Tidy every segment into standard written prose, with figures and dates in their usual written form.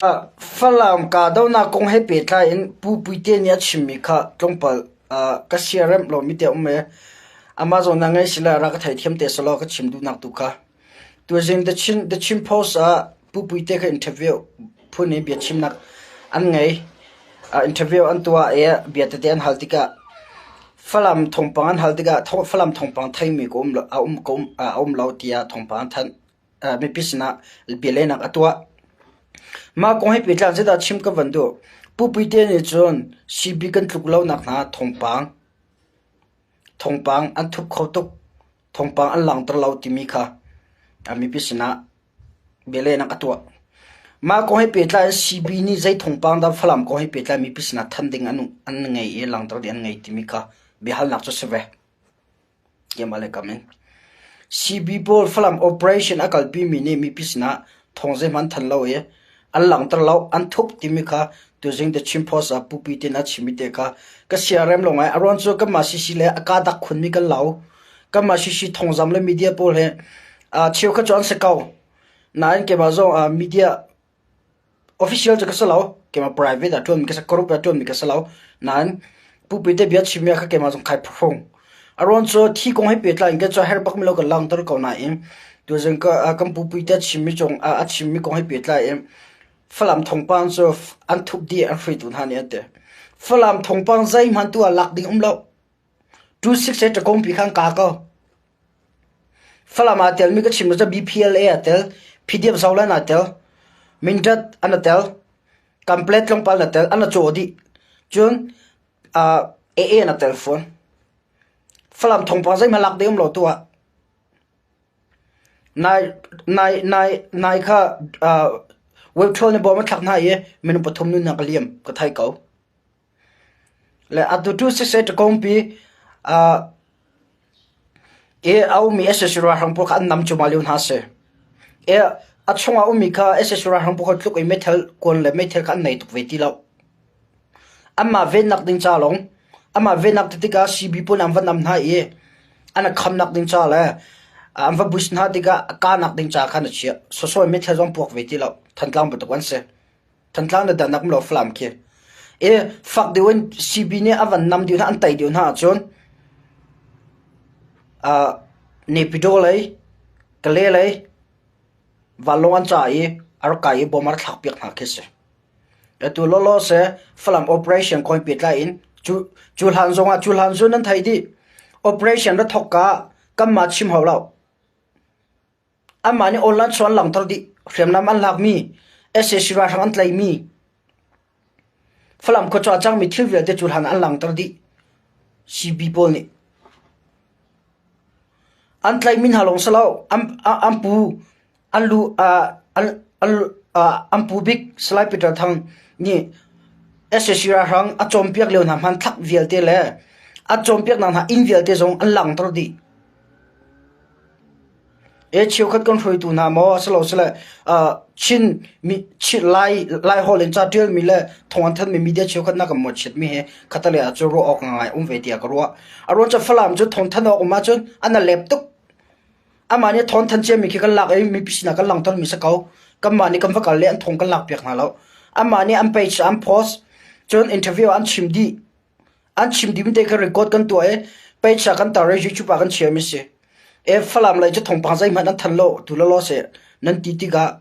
Falam kahdohnak kong he pehtlai in Pu Puite nih a chimmi kha tlawmpal ka siaremh lomi te a um i amah zawn ah ngei sila rak ka theithiam te selaw ka chim duhnak tu kha. Tuzing The Chin, The Chin Post ah Pu Puite kha interview phun in biachimnak an ngei. Interview an tuah i bia tete an hal tikah Falam thawngpang an hal tikah Falam thawngpang theimi ka um, a um, ka um, a um lo tiah thawngpang an thanh. Mipi sinah bialehnak a tuah. Mah kong he pehtlai zeidah chim ka van duh? Pu Puite nih cun CB kan tluk lonak hna thawngpang thawngpang an thup kho tuk, thawngpang an langhter lo timi kha mipi sinah bialehnak a tuah. Mah kong he pehtlai in CB nih zei thawngpang dah Falam kong he pehtlai mipi sinah thanh ding an ngei i langhter ding an ngei timi kha biahalnak cu a si ve. Keimah le kam in. CB pawl Falam operation a kalpimi nih mipi sinah thawng zeihmanh an thanh lo i an langhter lo, an thup timi kha tuzing The Chin Post ah Pu Pi Tin a chimmi te kha ka siarem lo ngai. A ruang cu kanmah CC le a kaa dak khunmi kan lo. Kanmah CC thawngzam le media pawl he cheukhat cu an si ko. Nain keimah zong media Official cu ka si lo. Keimah private ah ṭuanmi ka si, group ah ṭuanmi ka si lo. Nain pupi te bia chimmi ah kha keimah zong kai phuhrung. A ruang cu thi kong he pehtlai in kei cu a herh bakmi lo ka langhter ko nain tuzing ka kan pupi te chimmi cung a chimmi kong he pehtlai in Falam thawngpang cu an thup dih an hruaitu hna nih an ti. Falam thawngpang zeihmanh tu ah lak ding um lo. 26 he ṭakawngpi kha an ka ko. Falam aa telmi ka chim cu BPLA aa tel, PDF Zoland aa tel, Mindat an i tel, Kanplet tlawmpal an i tel, an i caw dih. Cun AA an i tel fawn. Falam thawngpang zeihmanh lak ding um lo tu ah. Nai, nai, nai, nai kha web troll nih bawm a thlak hna i minung pathum nunnak a liam ka thei ko. Le atu tu siseh ṭakawngpi i a ummi sac ralhrang pawl kha an nam cuahmah lio hna a si. I a chungah a ummi kha sac ralhrang pawl kha tluk i meithal kuan le meithal kha an nei tuk ve ti lo. Anmah vennak ding ca lawng, anmah vennak ti tikah CB pawl nih an va nam hna i an i khamnak ding ca le an va bus hna tikah a kahnak ding ca khan a chiah. Sawsawh in meithal zong puak ve ti lo. Thantlang bantuk an si. Thantlang na dan um lo Falam khi. I fak deuh in CB nih a van nam deuh hna an tei deuh hna ahcun uh, Naypyidaw lei, Kale lei vanlawng an ca i a rak kai i bom a rak thlak piak hna khi si. Atu lawlaw se Falam operation kong pehtlai in cu cu hlan zong ah cu hlan cu nan thei dih. Operation ra thok ka kanmah chim hau lo. Anmah nih online chuan langhter dih. Hriamnam an lakmi, sac ralhrang an tlaihmi, Falam khuacu a cangmi thil vialte cu hlan an langhter dih. CB pawl nih. An tlaihmi hna lawng si lo, an, an pu, an lu, an, an, an pu bik Salai Peter Thang nih sac ralhrang a cawnpiak lio hna hmanthlak vialte le a cawnpiaknak hna inn vialte zong an langhter dih. Cheukhat kan hruaitu hna maw asilosile Chin mi Chin Lai Laiholh in ca ṭialmi le thawng an thanhmi media cheukhat na kan mawhchiatmi hi khatalei ah cun ruah awk ngai um ve tiah ka ruah. A ruang cu Falam cu thawng thanh awk um ahcun an a lep tuk. Amah nih thawng thanh ciami khi kan lak i mipi sinah kan langhtermi si ko. Kanmah nih kan va kal le an thawng kan lakpiak hna lo. Amah nih an page an post cun interview an chim dih. An chim dih te kha record kan tuah i page ah kan tar i YouTube ah kan chiami si. E Falam lei cu thawngpang zeihmanh an than lo tu lawlaw seh nan ti tikah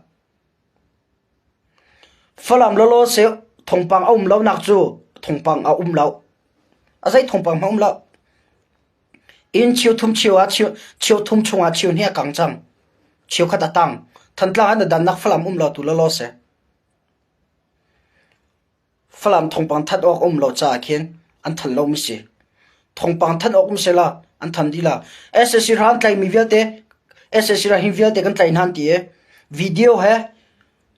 Falam lawlaw seh thawngpang a um lo nak cu thawngpang a um lo. A zei thawngpang hmanh um lo. Inn cheu thum cheu ah cheu thum chungah cheu hnih a kang cang. Cheu khat a tang. Thantlang an dannak Falam um lo tu lawlaw seh. Falam thawngpang thanh awk a um lo caah khin an thanh lomi si. Thawngpang thanh awk um sehla an thanh dih la. Sac ral an tlaihmi vialte sac ral hi vialte kan tlaih hna an ti i video he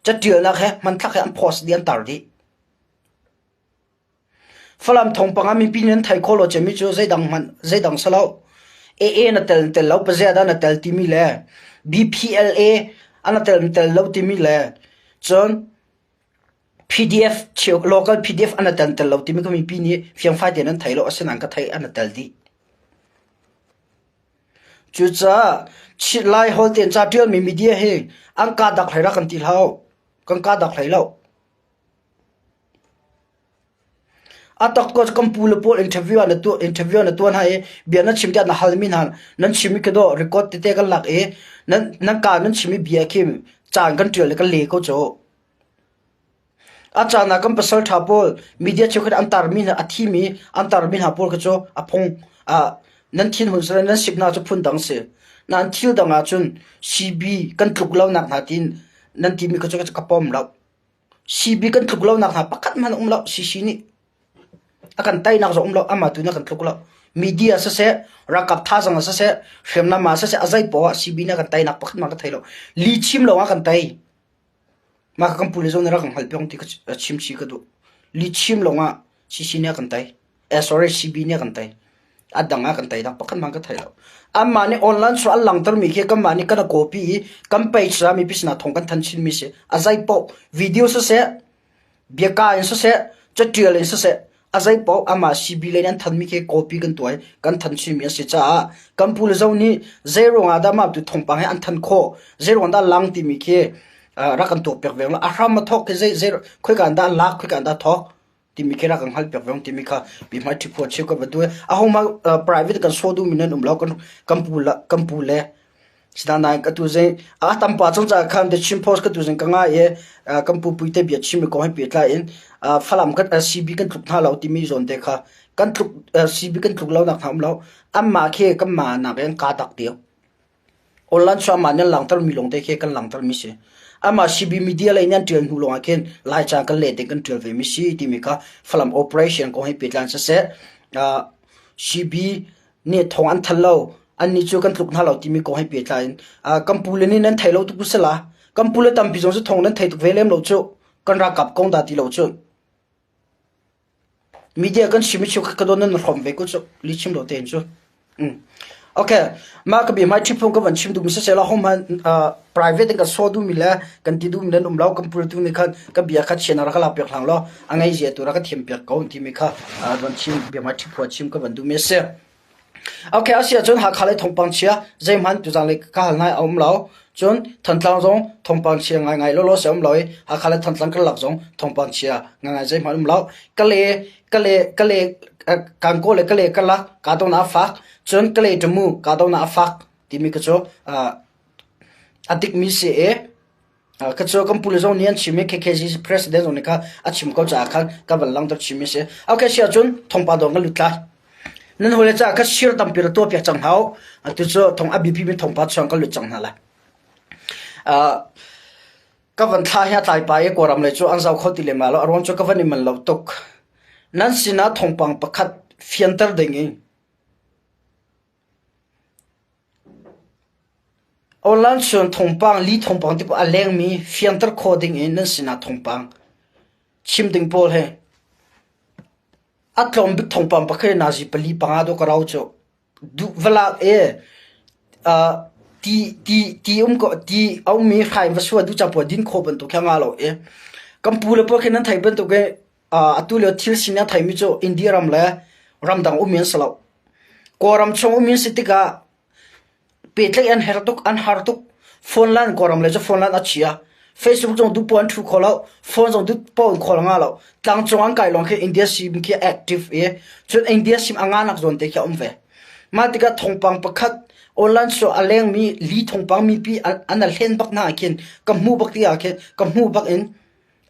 catialnak he hmanthlak he an post dih an tar dih. Falam thawngpang ah mipi nih an theih khawh lo cemmi cu zeidang hmanh zeidang si lo. AA na tel tel lo pazia dah na tel timi le BPLA an tel tel lo timi le cun PDF local PDF an tel tel lo timi ka mipi nih fiangfai tein an thei lo asinain ka theih an tel dih. Cucaah Lai holh tein ca ṭialmi media hi an ka dak hlei rak kan ti hlah. Kan ka dak hlei lo. A tak ko kan pu le pawl interview ah na tuah interview na tuah hna i bia nan chim tiah na halmi hna nan chim i ka dawh record tete kan lak i nan nan ka nan chim i bia khi caan kan ṭial le kan le ko cu. A caan ah kan pasal ṭha pawl media cheukhat an tarmi hna a thimi an tarmi hna pawl kha cu a phung ah nan thinhun sile nan sik hna cu phundang si. Nain thil dang ahcun CB kan tluk lonak hna tiin nan timi kha cu ka pom lo. CB kan tluk lonak hna pakhat hmanh a um lo. CC nih a kan teinak zong um lo. Amah tu nih a kan tluk lo. Media siseh, ralkap thazaang ah siseh, hriamnam ah siseh, a zei poah ah CB nih a kan teinak pakhat hmanh ka thei lo. Li chim lawng ah kan tei. Mah kha kan pule zong nih rak kan hngalh piak ti ka chim chih ka duh. Li chim lawng ah CC nih a kan tei. Eh sorry CB nih a kan tei. A dang ah kan tei dang pakhat hmanh ka thei lo. Anmah nih online chuah an langhtermi khi kanmah nih kan a copy i kan page ah mipi sinah thawng kan thanh chinmi si. A zei paoh video siseh, biaka in siseh, catial in siseh, a zei paoh amah CB lei nih an thanmi khi copy kan tuah i kan thanh chinmi a si caah kan pu le zo nih zei ruangah dah mah tu thawngpang hi an thanh khawh, zei ruangah dah lang timi khi rak kan tuak piak ve lo. A hram a thawk khi zei zei khoika in dah lak, khoika in dah thawk timi khi rak kan hngalh piak ve timi kha mi hmai ṭhiphua cheu ka va duh i aho mah private kan saw duhmi nan um lo kan kan pu le kan pu le Sinain ka tu zing a tampa cung caah khan The Chin Post ka tu zing ka ngai i kan pu pui te bia chim kong he pehtlai in Falam kan CB kan tluk hna lo timi zawn te kha kan tluk CB kan tluk lo nak hna um lo anmah khi kanmah nak in kaa tak deuh. Online cu amah nih an langhter mi lawng te khi kan langhter mi si. Amah CB media lei nih an ṭial hnu lawng ah khin Laica kan leh te kan ṭial ve mi si timi kha Falam operation kong he pehtlai in siseh CB nih thawng an thanh lo annih cu kan tluk hna lo timi kong he pehtlai in kan pule nih nan thei lo tuk sila kan pule tampi zong cu thawng nan thei tuk ve lem lo cu kan ralkap kong dah ti lo cu media kan chim i ka don nan hrom ve ko cu li chim lo tein cu okay mah ka bia mai ṭhiphung ka van chim duhmi siseh la hom han private in kan saw duhmi le kan ti duhmi nan um lo kan pul tu nih khan ka bia kha chian rak ka lak piak hlang law a ngei zia tu rak ka thiam piak ko timi kha van chim bia mai ṭhiphua chim ka van duhmi a si. Okay, a si ahcun Hakha le thawngpang chia zeihmanh tuzaan le ka hal nai a um lo. Cun Thantlang zong thawngpang chia ngaingai lawlaw se um lo i Hakha le Thantlang karlak zong thawngpang chia ngaingai zeihmanh um lo. Kale kale kale Kankaw le kale karlak kahdohnak a fak. Cun kale Tamu kahdohnak a fak timi ka cu a dikmi si i Ka cu kan pule zong nih an chim i KKG president zong nih kha a chim ko caah khan ka van langhter chim i si. Okay, si ahcun thawngpang dawr kan lut lai. Nan hawile caah kha share tampi ra tuah piak cang hna u. Atu cu thong a biapi mi thawngpang chuang kan lut cang hna lai. Ka van thla hi a tlai pa i Kawlram lei cu an zau kho ti lem lai lo. A ruang cu ka van i manh lo tuk. Nan sinah thawngpang pakhat fianter ding in Online chung thawngpang, li thawngpang ti a lengmi fianter khawh ding in nan sinah thawngpang chim ding pawl hi a tlawm bik thawngpang pakhat hi nazi pali panga dawh ka rau cu. Duh va lak i ti ti ti um ko ti a ummi hrai in va sua duh cang pawl din khawh bantuk khi a ngah lo i kan pu le pawl khi nan theih bantuk i atu lio thil sining a theimi cu India ram le ramdang ummi an si lo. Kawlram chung ummi an si tikah pehtlaih an her tuk, an har tuk. Phone line Kawlram lei cu phone line a chia. Facebook zong duh poah an ṭhu kho lo. Phone zong duh poah in call a ngah lo. Tlangcung an kai lawng khi India sim khi a active i cun India sim a ngahnak zawn te khi a um ve. Mah tikah thawngpang pakhat online cu a lengmi li thawngpang mipi an a hlen bak hna ah khin ka hmuh bak ti ah khin ka hmuh bak in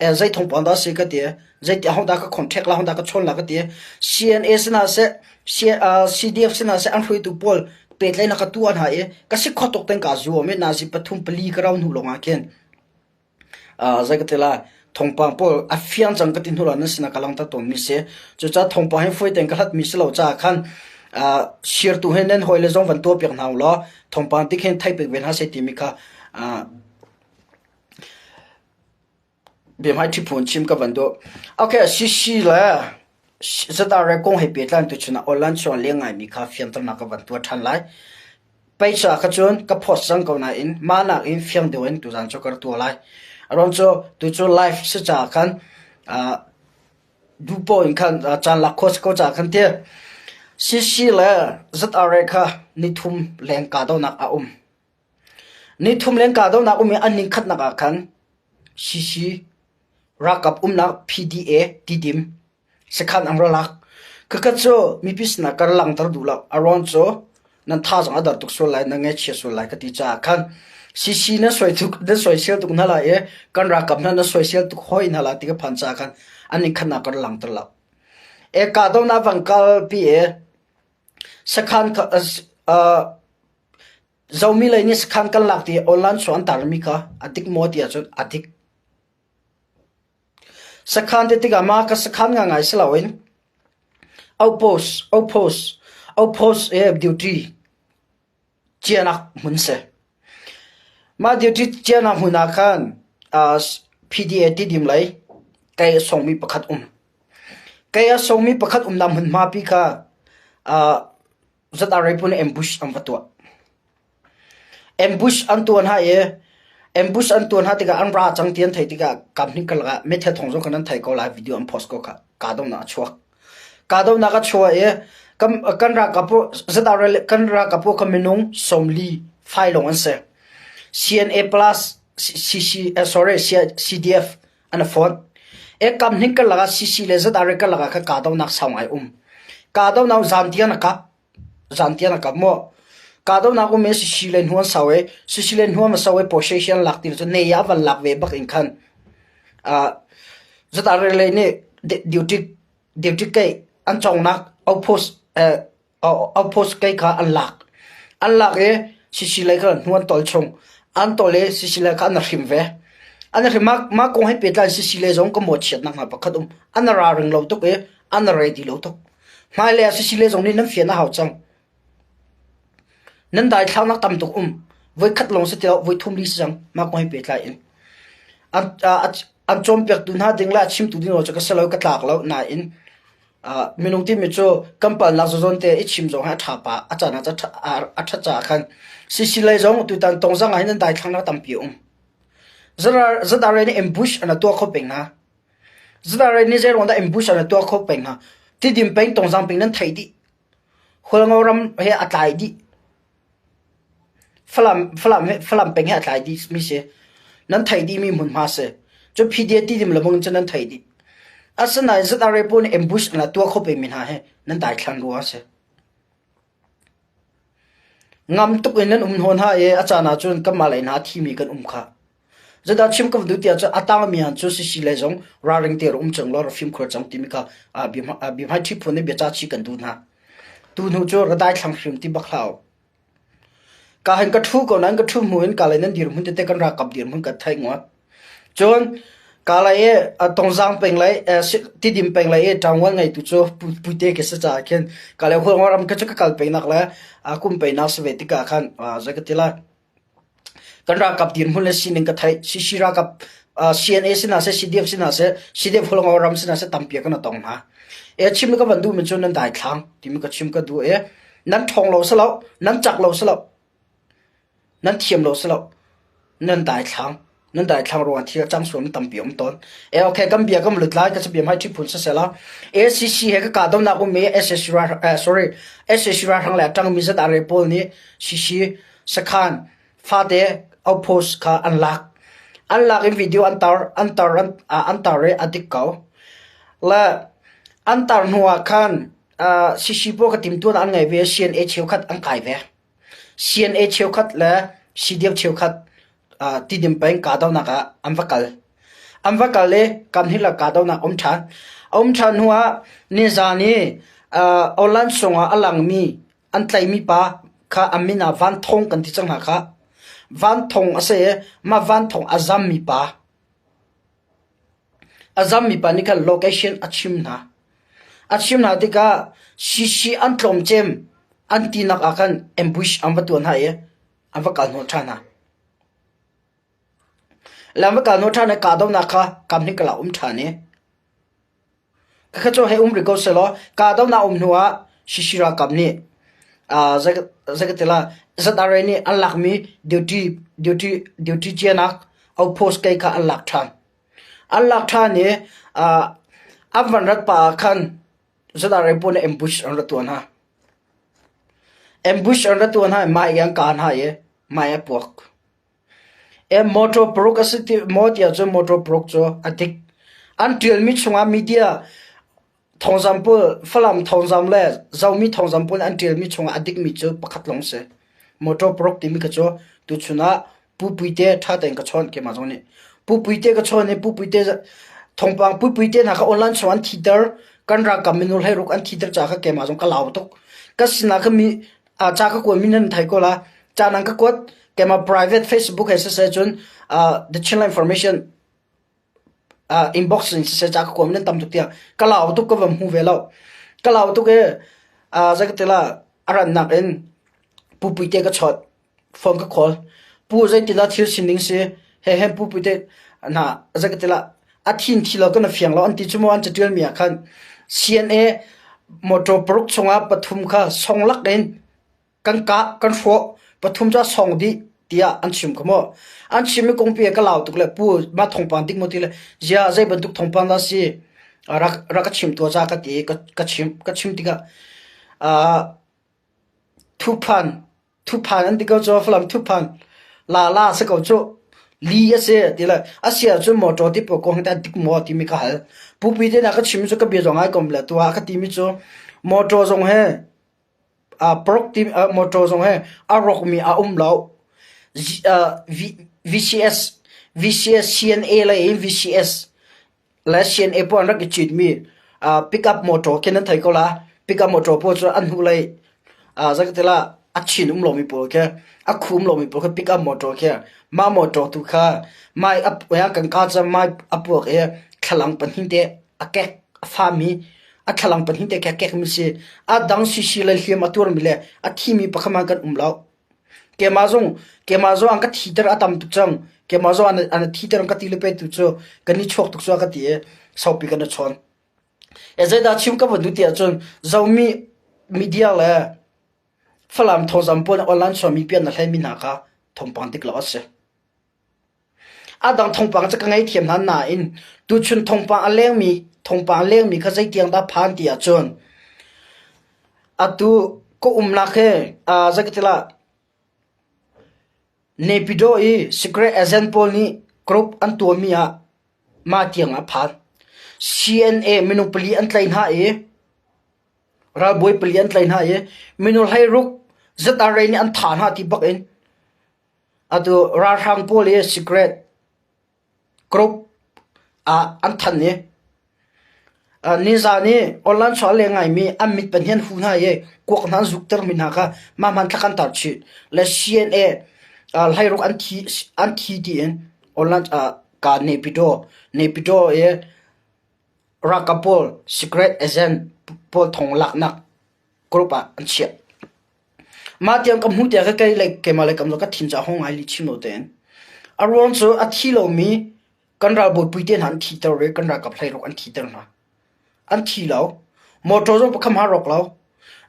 Zei thawngpang dah a si ka ti. Zeiti ahodah ka contact la, ahodah ka chawn la ka ti. CNA sinah seh, CDF sinah seh an hruaitu pawl pehtlaihnak ka tuah hna i ka si kho tuk ten kaa zuam i nazi pathum pali ka rau hnu lawngah khin zei ka ti lai thawngpang pawl a fiang cang ka ti hnu lawng nan sinah ka langhter tawnmi si. Cucaah thawngpang hi fawi tein ka hlatmi si lo caah khan share tu he nan hawile zong van tuah piak hna u law thawngpang ti khin theih pek ve hna seh timi kha Biahmaiṭhi phun chim ka van duh. Okay, CC le ZRA kong he pehtlai tuchun ah online chung ah leng ngaimi kha fianternak ka van tuah ṭhan lai. Paisa kha cun ka post cang ko nain mah nakin fiang deuh in tuzaan cu ka rak tuah lai. Aruang cu tucu live si caah khan duh poah in khan caan lak khawh si ko caah khan ti. CC le ZRA kha nithum leng kahdohnak a um. Nithum leng kahdohnak um i an ningkhatnak ah khan CC ralkap umnak PDA Tidim. Sakhan an ra lak. Khakhat cu mipi sinah ka ra langhter duh lo. A ruang cu nan thazaang a dar tuk sual lai, nan ngaihchia sual lai ka ti caah khan CC na soi tuk, na soisel tuk hna lai i kan ralkap hna na soisel tuk hoi hna lai ti ka phan caah khan an inn khatnak ka ra langhter lo. E kahdohnak van kalpi i sakhan Zomi lei nih sakhan kan lak ti online chung an tarmi kha a dik maw ti ahcun a dik. Sakhan ti tikah mah ka sakhan ngaingai si loin outpost, outpost, outpost i duty cianak hmun si. Mah duty cianak hmun ah khan PDA Tidim lei kei a songmi pakhat um. Kei a songmi pakhat umnak hmunhma pi kha ZRA pawl nih ambush an va tuah. Ambush an tuah hna i ambush an tuah hna tikah an ra cang ti an theih tikah kamhnih karlak ah meithal thawng zong khan an thei ko lai video an post ko kha kahdohnak a chuak. Kahdohnak a chuah i kan kan ralkap ZRA kan ralkap pawl kha minung 40 fai lawng an si. CNA plus CC sorry CDF an i fonh. E kamhnih karlak ah CC le ZRA karlak ah khan kahdohnak sau ngai um. Kahdohnak zan tiang a kap. Zan tiang a kap maw? Kahdohnak um i CC le hnu an sau i CC le hnu an sau i possession an lak ti cu nei ah van lak ve bak in khan ZRA lei nih duty duty kei an cawngnak outpost outpost kei kha an lak. An lak i Sisi lei kha hnu an tol chung. An tol i Sisi lei kha an hrim ve. An hrim mah kong he pehtlai Sisi lei zong ka mawhchiatnak hna pakhat um. An ra ring lo tuk i an ready lo tuk. Hmailei ah Sisi lei zong nih nan fian a hau cang. Nan daithlangnak tam tuk um. Voikhat lawng si ti lo, voithum li si cang mah kong he pehtlai in. An cawnpiaktu hna ding le a chimtu ding lo cu ka si lo, ka tlak lo nain Minung timi cu kan palnak zawn te i chim zong hi a ṭha pah. A caan ah a ṭhat caah khan sisi lei zong tutan tongzang ah hin an daithlangnak tampi a um. ZRA nih ambush an tuah kho peng hna. ZRA nih zeiruang dah ambush an tuah kho peng hna? Tidim peng tongzang peng nan theih dih. Hualngo ram he a tlai dih. Falam peng he a tlai dihmi si. Nan theih dihmi hmunhma si. Cu PDF tidim lebang cu nan theih dih. Asinain ZRA pawl nih ambush an la tuah kho pengmi hna hi nan daithlan rua a si. Ngam tuk in nan um hnawn hna i a caan ahcun kanmah lei hna a thimi kan um kha. Zeidah chim ka va duh ti ahcun a tangmi han cu sisi lei zong ralring te um cang law ra fimkhur cang timi kha biahmaiṭhi phun nih biaca chih kan duh hna. Tu hnu cu ra daithlang hrim ti bak hlah u. Ka hin ka ṭhu ko nain ka ṭhu hnu in ka lei nan dirhmun tete kan ralkap dirhmun kan theih ngawt. Cun ka lei i Tongzang peng lei Tidim peng lei i ṭangvuan ngeitu cu Puite ka si caah khin ka lei Hualngo ram kha cu ka kal pengnak le kum peinak si ve tikah khan zei ka ti lai. Kan ralkap dirhmun le sining ka theih. CC ralkap CNA sinah seh, CDF sinah seh, CDF Hualngo ram sinah seh tampi kan tong hna. E chim ka van duhmi cu nan daithlang timi ka chim ka duh i nan ṭhawng lo si lo, nan cak lo si lo, nan thiam lo si lo, nan daithlang. Nan daithlang ruangah thil a cang sual mi tampi um tawn. E okay kan bia kan lut lai ka bia hmai ṭhi phun sisela ACC he ka kahdohnak um i SAC sorry SAC ralhrang le a ṭangmi ZRA pawl nih CC Sakhan fate outpost kha an lak. An lak in video an tar an tar an tar i a dik ko. Le an tar hnu ah khan CC pawl ka timtuan an ngei ve CNA cheukhat an kai ve. CNA cheukhat le CDF cheukhat Tidim peng kahdohnak ah an va kal. An va kal i kamhnih le kahdohnak um ṭhan. A um ṭhan hnu ah nizan i online sungah a langmi an tlaihmi pa kha a min ah Van Thawng kan ti cang hna khah. Van Thawng a si i mah Van Thawng a zammi pa a zammi pa nih khan location a chim hna. A chim hna tikah CC an tlawm cem an tinak ah khan ambush an va tuah hna i an va kal hnawh ṭhan hna. Le an va kal hnawh ṭhan i kahdohnak kha kamhnih kala um ṭhan i Khakha cu hei um rih ko sehlaw kahdohnak um hnu ah Shishi ralkap nih zei ka ti lai ZRA nih an lakmi duty duty duty cianak outpost kei kha an lak ṭhan. An lak ṭhan i an van rat pah ah khan ZRA pawl nih ambush an ra tuah hna. Ambush an ra tuah hna i mah i an kah hna i mah i a puak. Motor paruk a si ti maw tiah cun motor paruk cu a dik. An ṭialmi chungah media Thawngzam pawl Falam thawngzam le Zomi thawngzam pawl an ṭialmi chungah a dikmi cu pakhat lawng si. Motor paruk timi kha cu tuchun ah Pu Puite ṭha tein ka chawnh keimah zong nih. Pu Puite ka chawn i Pu Puite thawngpang Pu Puite hna kha online chung an thiter kan ralkap minung hleiruk an thiter caah kha keimah zong ka lau tuk. Ka sinah kha mi ca ka kuatmi nan thei ko la. Ca nan ka kuat keimah private Facebook he siseh cun the Chinland Information inbox in siseh ca ka kuatmi nan tam tuk tiah ka lau tuk ka va hmu ve lo. Ka lau tuk i zei ka ti la a rannak in Pu Puite ka chawnh. Phone ka call. Pu zeitindah thil sining si he he pu pui te hna zei ka ti lah a thin thi lo kan fiang lo an ti cu mu an catial mi ah khan CNA motor paruk chungah pathum kha song lak in kan kah kan hrawh pathum cu a song dih tiah an chim kha mu an chim mi kongpi ka lau tuk le pu ma thawngpang dik maw ti le zia zei bantuk thawngpang dah si rak rak ka chim tua ca ka ti ka chim ka chim tikah Thuphan, thuphan an ti ko cu Falam thuphan lala si ko cuh. Li a si ti le a si ahcun motor ti pawl kong hi tah dik maw timi ka hal. Pupi te hna ka chim cu ka bia zong ai kom le tuah ka timi cu motor zong he paruk ti motor zong he a rawkmi a um lo. VCS VCS CNA lei in VCS le CNA pawl an rak i citmi pickup motor khi nan thei ko la. Pickup motor pawl cu an hnulei zeikatila a chin um lomi pawl khi a khu um lomi pawl khi pickup motor khi mah motor tu kha mai a kan ka cu mai a puak i thlalang pahnih te a kek a fami a thlalang pahnih te khi a kekmi si. A dang sisi le hliam a tuarmi le a thimi pakhat hmanh kan um lo. Keimah zong keimah zong an ka thiter a tam tuk cang. Keimah zong an thiter an ka ti le pe tu cu kan i chuak tuk cu a ka ti i saupi kan i chawn. E zeidah chim ka van duh ti ahcun Zomi media le Falam thawngzam pawl online chuahmi pian na hleimi hna kha thawngpang dik lo a si. A dang thawngpang cu ka ngei hna nain tuchun thawngpang a lengmi thawngpang a lengmi kha zeitiang dah phan ti ahcun atu ka umnak hi zeikatilah Naypyidaw i secret agent pawl nih group an tuahmi ah mah tiang a phan. CNA minung pali an tlaih hna i ralbawi pali an tlaih hna i minung 16 ZRA nih an thah hna ti bak in Atu ralhrang pawl hi secret group ah an thanh i nizan i online chuah le ngaimi an mit pahnih an hu hna i kuak hna an zukter mi hna kha mah hmanthlak an tar chih. Le CNA hleiruk an thi an thi tiin online ka Naypyidaw Naypyidaw i ralkap pawl secret agent pawl thong laknak group ah an chiah. Mah tiang ka hmuh tiah kei le keimah le kam ka thin cu a hung ngai lih chin lo tein. A ruang cu a thi lomi kan ralbawi puite hna an thiter i kan ralkap hleiruk an thiter hna. An thi lo. Motor zong pakhat hmanh rawk lo.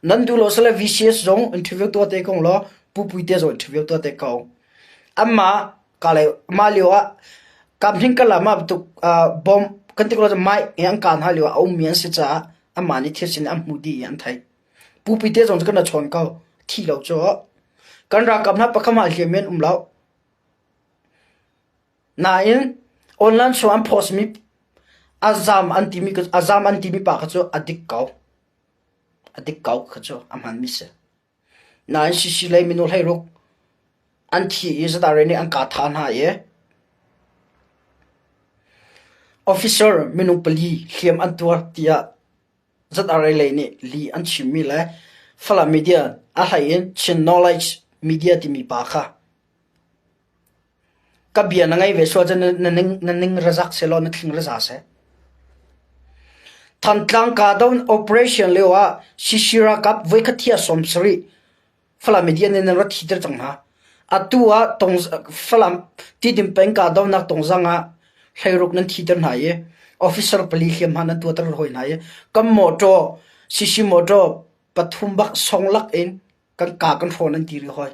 Nan duh lo sile VCS zong interview tuah te ko law Pu Puite zong interview tuah te ko. Amah ka le mah lio ah kam hing ka lam ah tuk bomb kan ti ko lo mai an kan hna lio ah a ummi an si caah amah nih thil sin an hmuh dih i an theih. Pupi te zong cu kan ra chawn ko. Thi lo cu. Kan ralkap hna pakhat mah hliam men um lo. Nain online chung an post mi azam an timi azam an timi pa kha cu a dik ko. A dik ko kha cu a hman mi si. Nain CC lei minu hleiruk an thi i zatare nih an ka tha hna i officer minung pali hliam an tuar tiah ZRA lei nih li an chimmi le Falam media a hlei in Chin Knowledge Media timi pa kha ka bia na ngei ve sual cun na ning na ning razak selaw na thling raza seh. Thantlang Kahdoh operation lio ah CC ralkap voikhat thia 70 Falam media nih nan rak thiter cang hna. Atu ah tong Falam Tidim peng kahdohnak tongzang ah hleiruk nan thiter hna i officer pali hliamhma nan tuahter hawi hna i kan motor CC motor pathum bak song lak in kan ka kan hrawn an ti rih hoi.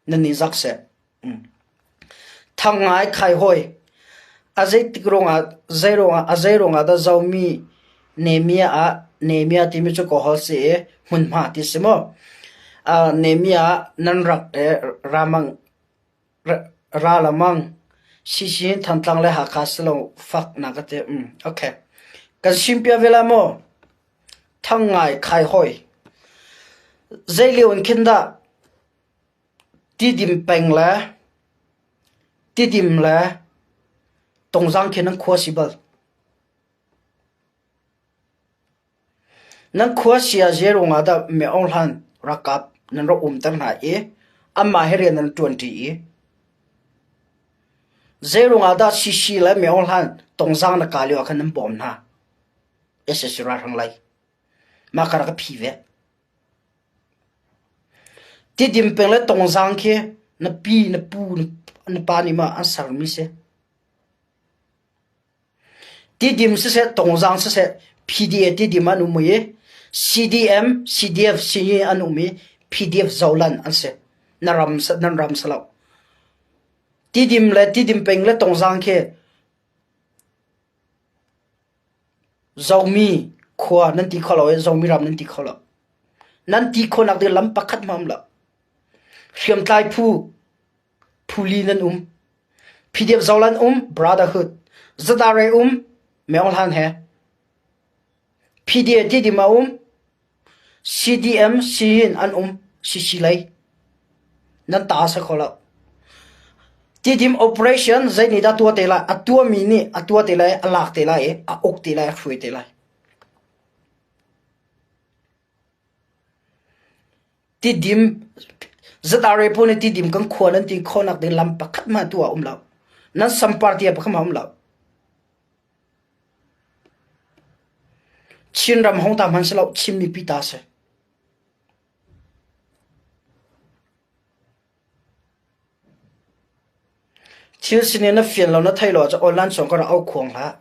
Nan i zak seh. Thang ngai khai hawi. A zeitik ruangah zei ruangah a zei ruangah dah Zomi Nehemiah ah Nehemiah timi cu ka holh si i hmunhma ti si maw? Nehemiah nan rak i ramang ralamang. Sisi hin Thantlang le Hakha si lo fak na ka ti. Mm, okay. Kan simpia ve la maw? Thang ngai khai hoi. Zei lio in khin dah Tidim peng le Tidim le Tongzang khin nan khua si bal. Nan khua sia zei ruangah dah Myo Hlan ralkap nan rak umter hna i anmah he rian nan ṭuanṭi i zei ruangah dah CC le Myo Hlan Tongzang na kah lio ah khan nan bawm hna? Sac ralhrang lei. Mah kha rak ka phi ve. Tidim peng le Tongzang khi na pi, na pu, na pa nih ma an sermi si. Tidim siseh, Tongzang siseh, PDA Tidim an um i CDM, CDF Sinyi an um i PDF Zolan an si. Na ram nan ram si lo. Tidim le Tidim peng le Tongzang khi Zomi khua nan ti kho lo i Zomi ram nan ti kho lo. Nan ti khawhnak ding lam pakhat hmanh um lo. Hriamtlai phu Phuli nan um. PDF Zolan um Brotherhood. Zadare um Maung Hlan he. PDA Tidim a um. CDM Siyin an um. CC lei. Nan ta sa kho lo. Tidim operation zei nih dah tua te lai? A tuami nih a tua te lai, a lak te lai i a uk te lai, a hruai te lai. Tidim ZRA pawl nih tidim kan khua nan ti khawhnak ding lam pakhat hmanh tu ah um lo. Nan sampar tia pakhat hmanh um lo. Chinram hong ta hmanh si lo, Chin mipi ta si. Thil sining na fian lo na thei lo ahcun online chung ka rak au khuang hlah.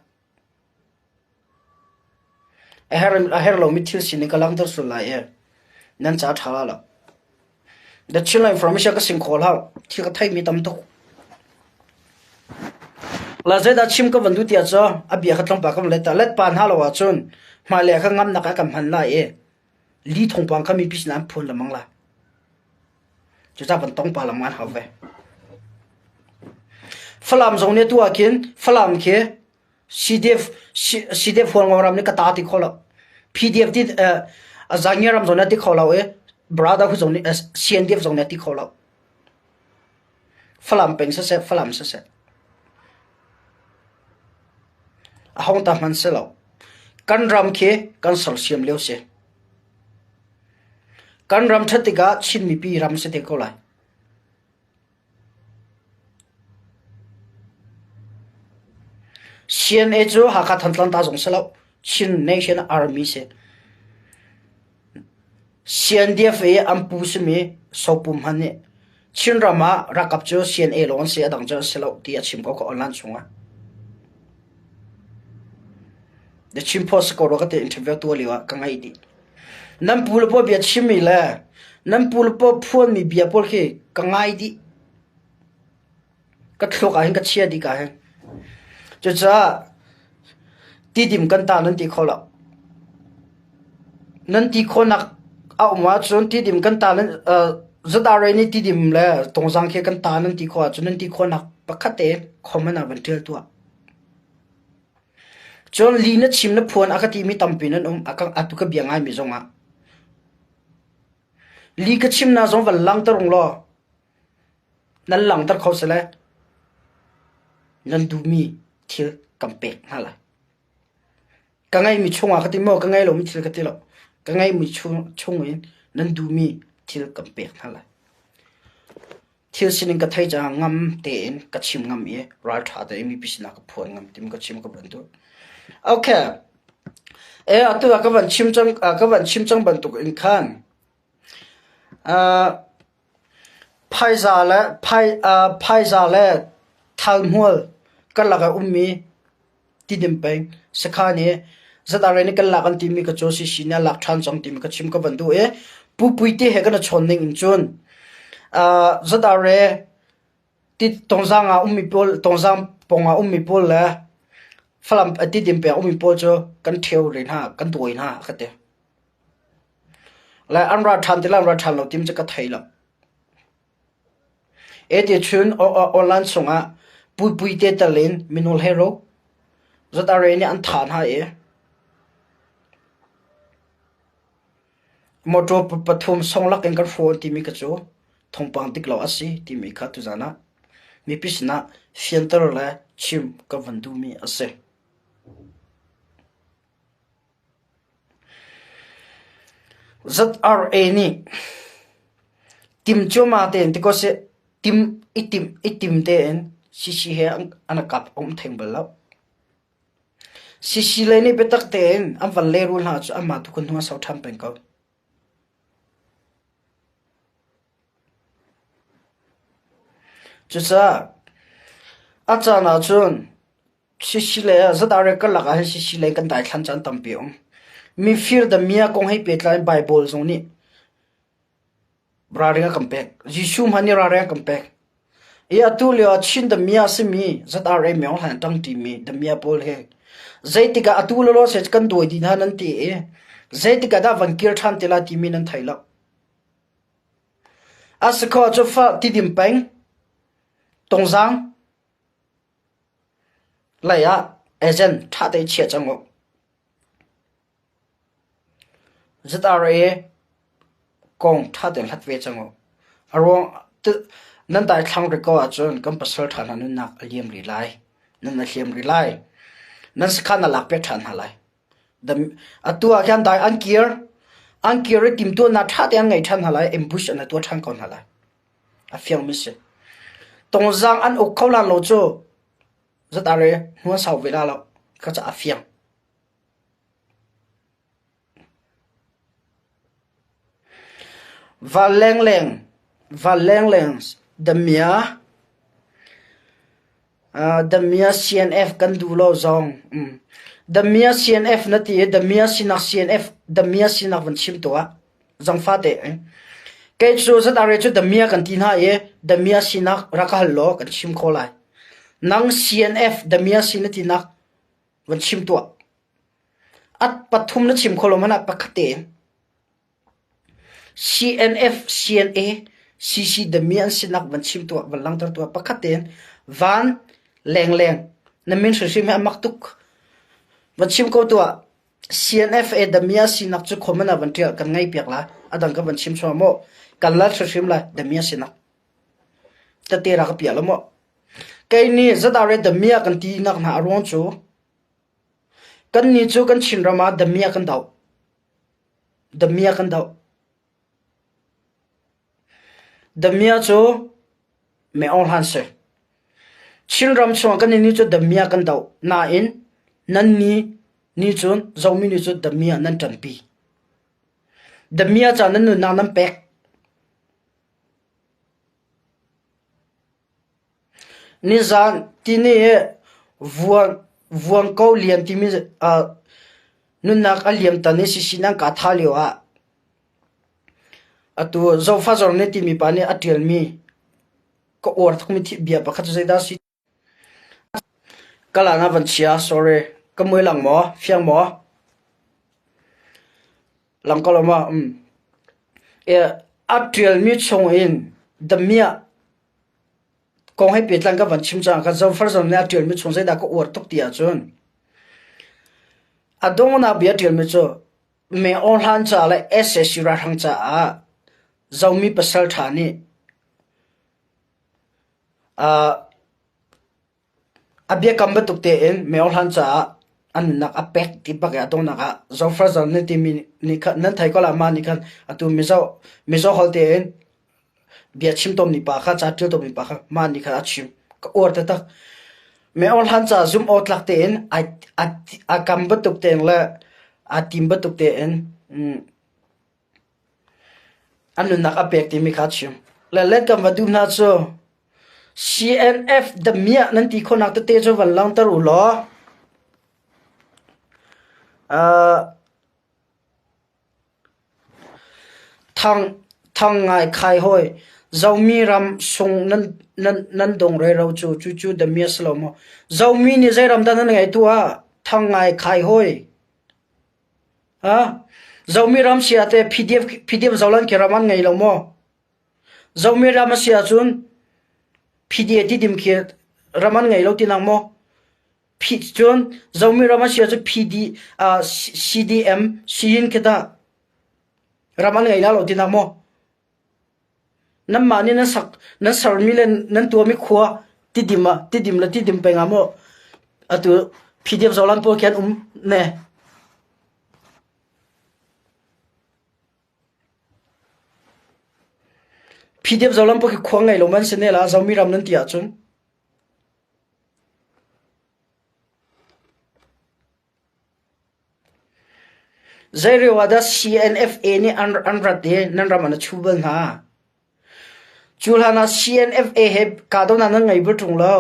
A herh lomi thil sining ka langhter sual lai i nan ca a ṭha lai lo. The Chinland Information ka sing kho hlah. Thil ka theimi tam tuk. La zeidah chim ka van duh tiah cu a bia kha tlawmpal ka van let ta. Let pa hna lo ahcun hmailei ah khan ngamnak ah kan hman lai i li thawngpang kha mipi sinah an phuan lengmang lai. Cucaah van tong pa lengmang an hau ve. Falam zong nih atu ah khin Falam khi CDF CDF Hualngo ram nih ka ta ti kho lo. PDF ti Zangia ram zong nih ti kho lo i Brotherhood zong nih CNDF zong nih ti kho lo. Falam peng siseh Falam siseh. A hong ta hman si lo. Kan ram khi kan sersiam lio si. Kan ram ṭhat tikah Chin mipi ram si te ko lai. CNA cu Hakha Thantlang ta zong si lo. Chin Nation Army si. CNDF i an pu simi Sopum hman nih Chinram ah ralkap cu CNA lawng an si, a dang cu an si lo ti a chim ko ka online chungah. The Chin Post ko ka te interview tu lio ah ka ngaih dih. Nan pu le pawl bia chimmi le nan pu le pawl phuanmi bia pawl khi ka ngai dih. Ka thluak ah hin ka chia dih ka hin. Cucaah tidim kan ta nan ti kho lo. Nan ti khawhnak a um ahcun tidim kan ta nan ZRA nih tidim le tungzang khi kan ta nan ti khawh ahcun nan ti khawhnak pakhat te comment ah van ṭial tuah. Cun li na chim na phuan a ka timi tampi nan um atu ka bia ngaimi zongah. Li ka chim na zong van langter ung law nan langter kho sile nan duhmi thil kan pek hna lai. Ka ngeihmi chungah ka ti maw ka ngei lomi thil ka ti lo. Ka ngeihmi chung in nan duhmi thil kan pek hna lai. Thil sining ka theih caah ngam tein ka chim ngam i ralṭha tein mipi sinah ka phuan ngam tim ka chim ka bantuk. Okay. E atu ah ka van chim cang ka van chim cang bantuk in khan phaisa le phai phaisa le thalhmual karlak ah ummi Tidim peng sakhan i ZRA nih kan lak an timi ka cu CC nih a lak ṭhan cang timi ka chim ka van duh i Pu Puite he kan i chawn ning in cun ZRA ti Tongzang ah ummi pawl Tongzang pawng ah ummi pawl le Falam Tidim peng ummi pawl cu kan ṭheo rih hna kan dawi hna ka ti. Le an ra ṭhan ti le an ra ṭhan lo tim cu ka thei lo. Eti chun online chungah. Puipui te tal in minul hero ZRA nih an thah hna i motor pathum songlak in kan hrawn timi kha cu thawngpang dik lo a si timi kha tuzan ah mipi sinah fianter le chim ka van duhmi a si. ZRA nih tim cuahmah tein ti ko seh tim i timh i tim tein CC he an i kap a um theng bal lo. CC lei nih biatak tein an van lehrul hna cu anmah tu kha hnu a sau ṭhan peng ko. Cucaah a caan ahcun Sisile zatah karlak ah hin sisile kan daithlan caan tampi a um. Mifir damiah kong he pehtlai in Baibal zong nih ralring a kan pek. Jesuh hmanh nih ralring a kan pek. I atu lio ah Chin damiah a simi ZRA Myo Hlan ṭangṭimi damiah pawl hi zeitik ah atu lawlaw se kan dawi dih hna nan ti i zeitik ah dah van kir ṭhan te lai timi nan thei lo. A si kho cu fa Tidim peng, Tungzang, Lei ah agent ṭha tein chia cang u. ZRA kong ṭha tein hlat ve cang u. A ruang nan daithlang rih ko ahcun kan pasal ṭha hna nunnak a liam rih lai. Nan a hliam rih lai. Nan sakhan na lak piak ṭhan hna lai. Atu ah khan dai an kir. An kir i timhtuahnak ṭha tein an ngei ṭhan hna lai. Ambush an tuah ṭhan ko hna lai. A fiangmi si. Tungzang an uk kho lan lo cu zatare hnu sau ve la lo ka ca a fiang. Val lengleng, val lengleng, damia, damia CNF kan duh lo zong. Damia CNF na ti i damia sinak CNF damia sinak van chim tuah. Zangfa te kei cu ZRA cu damia kan ti hna i damia sinak rak ka hal law kan chim kho lai. Nang CNF damia si na tinak van chim tuah. At pathum na chim kho lo hmanh ah pakhat tein. CNF, CNA, CC damia an sinak van chim tuah, van langter tuah pakhat tein van lengleng na min hrimhrim hi a mak tuk. Van chim ko tuah. CNFA Damia sinak cu khuaman ah van ṭial kan ngaihpiak la a dang ka van chim chuah maw kan lal hrimhrim lai Damia sinak tete ra ka piah lo maw kei nih ZRA Damia kan ti nak hna a ruang cu kan nih cu kan Chinram ah Damia kan doh Damia kan doh Damia cu Me Aung Hlan si. Chinram chungah kan nih cu Damia kan doh. Nain nan nih nih cun Zomi nih cun Damia nan ṭanpi. Damia ca nan nunnak nan pek. Nizan tini hi vuang vuangko lian timi uh, nunnak a liam tan i sisi nan ka tha lio ah atu Zofazor nih timi pa nih a ṭialmi ka uar tukmi bia pakhat cu zeidah a si? Ka lan ah van chia, sorry. Ka mui lang maw? Fiang maw? Lang ko lo maw? Um. E, a ṭialmi chung in damiah kong he pehtlai ka van chim cang. Ka zofar zong nih a ṭialmi chung zeidah ka uar tuk ti ahcun a donghnak bia ṭialmi cu Me Aung Hlan ca le sac ralhrang caah Zomi pasal ṭha nih A biakam bantuk tein Me Aung Hlan caah a nunnak a pek ti bak i a donghnak ah Zofrazal nan timi nih khan nan thei ko lai mah nih khan atu Mizo Mizo holh tein bia chim tawnmi pa kha ca ṭial tawnmi pa kha mah nih khan a chim. Ka uar taktak. Me Aung Hlan caah zumh awk tlak tein ai a kam bantuk tein le aa tim bantuk tein An nunnak a pek timi kha chim. Le let kan va duh hna cu CNF damiah nan ti khawhnak tete cu van langhter u law uh, thang thang ngai khai hawi Zomi ram sung nan nan nan dong rero cu cu cu damiah si lo maw Zomi nih zei ram dah nan ngei tu ah thang ngai khai hawi Zomi ram si ah teh PDF, PDF zolan khi ram an ngei lo maw? Zomi ram a si ahcun PDF tidim khi ram an ngei lo ti nang maw? Cun Zomi ram a si ahcun PD, CDM, Siyin khi tah ram an ngei la lo ti nak maw? Nanmah nih nan sak, nan sermi le nan tuahmi khua Tidim ah Tidim le Tidim peng ah maw atu PDF Zoland pawl khi an um ne? PDF Zoland pawl khi khua ngei lo man si ne la Zomi ram nan ti ahcun. Zeireo ah dah CNFA nih an rat i nan ram an a chuh bal hna? Cu hlan ah CNFA he kahdohnak nan ngei bal ṭung lo.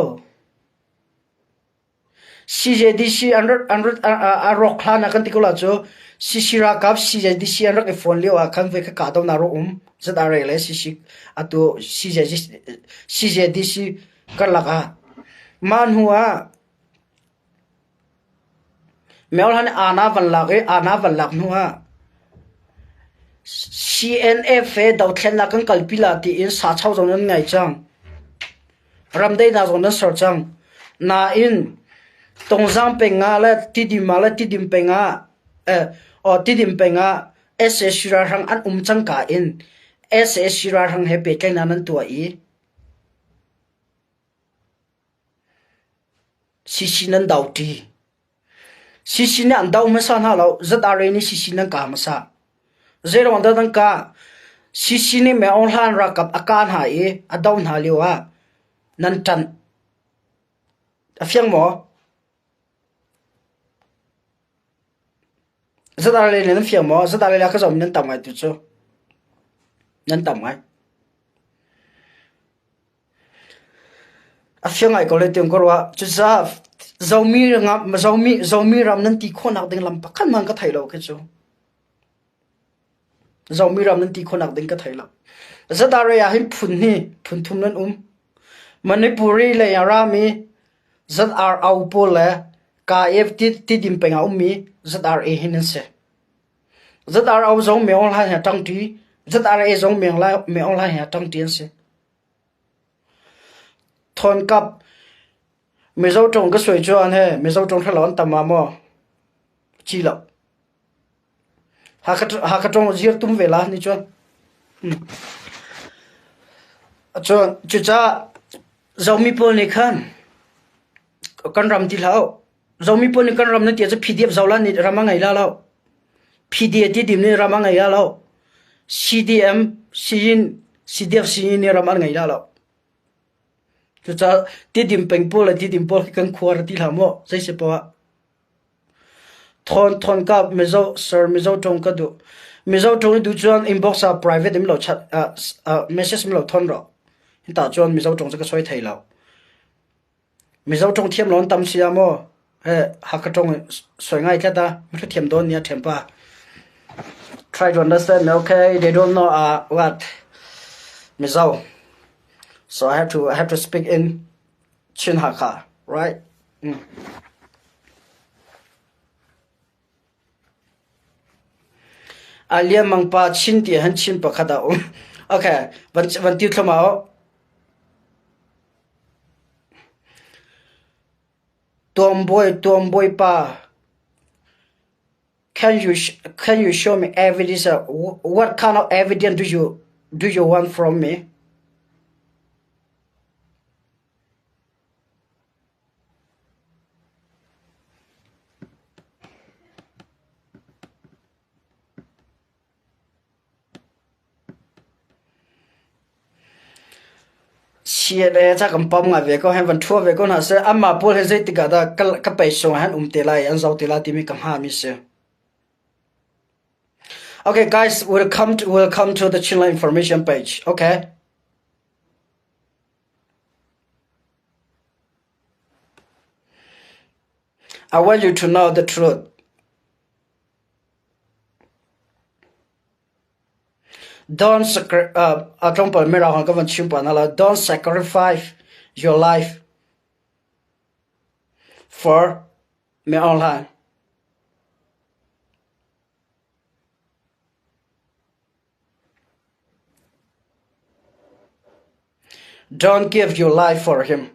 CJDC a rawk hlan ah kan ti ko la cu CC ralkap CJDC an rak i fawn lio ah khan voi kha kahdohnak rak um. ZRA le CC atu CJDC karlak ah. Mah hnu ah Myohlan nih aana van lak i aana van lak hnu ah CNF he dothlennak kan kalpi la tiin sacho zong nan ngei cang. Ramdaihnak zong nan ser cang. Nain Tongzang peng ah le Tidim ah le Tidim peng ah eh, oh, Tidim peng ah sac ralhrang an um cangka in sac ralhrang he pehtlaihnak nan tuah i CC nan doṭi. CC nih an do hmasa hna lo. ZRA nih CC nan kah hmasa. Zeiruang dah nan kah? CC nih Myo Aung Hlaing ralkap a kah hna i a doh hna lio ah nan ṭanh. A fiang maw? ZRA nih nan fiang maw? ZRA le ka zohmi nan tam ngai tu cu. Nan tam ngai. A fiang ngai ko lai tiang ka ruah. Cucaah Zomi ram nan ti khawhnak ding lam pakhat hmanh ka thei lo khi cu. Zomi ram nan ti khawhnak ding ka thei lo. Zadare ah hin phun hi phun thum nan um. Manipuri lei a rami ZRO pawl le KF Tidim peng ah ummi ZRA hi nan si. ZRO zong Myo Hla he ṭangṭi, ZRA zong Myo Hla he ṭangṭi an si. Thawnkap Mizo ṭawng ka suai cuan he Mizo ṭawng hrelo an tam ah maw? Ci lo. Hakha ṭawng zir tum ve la ni cuan. Cun cucaah Zomi pawl nih khan kan ram ti hlah u. Zomi pawl nih kan ram na ti ahcun PDF zolan nih ram a ngei la lo. PDF ti dim nih ram a ngei la lo. CDM, Siyin, CDF Siyin nih ram an ngei la lo. Cucaah tidim peng pawl le tidim pawl khi kan khua ra ti hlah maw? Zei si poah. Thawn thawn ka Mizo sir Mizo tong ka duh. Mizo tong i duh chuan inbox ah private im lo chat message im lo thon ro. Hinta chuan Mizo tong cu ka soi thei lo. Mizo ṭawng thiam lo an tam si ah maw Hakha ṭawng soi ngai tlat a mi thiam dawn nia ṭhianpa. Try to understand okay they don't know what Mizo so I have to speak in Chin Hakha right mm. A lianmang pa Chin ti han Chin pakhat a um. Okay, van van ti thlum au. Tuambawi tuambawi pa can you show me evidence what kind of evidence do you want from me? CNA ca kan pam ngai ve ko hen van thua ve ko hna seh anmah pawl he zeitik ah dah ka pei sung ah han um te lai an zo te lai timi ka hngahmi si. Okay guys, we'll come to the Chinland information page. Okay. I want you to know the truth. Don't don't sacrifice your life for me online. Don't give your life for him.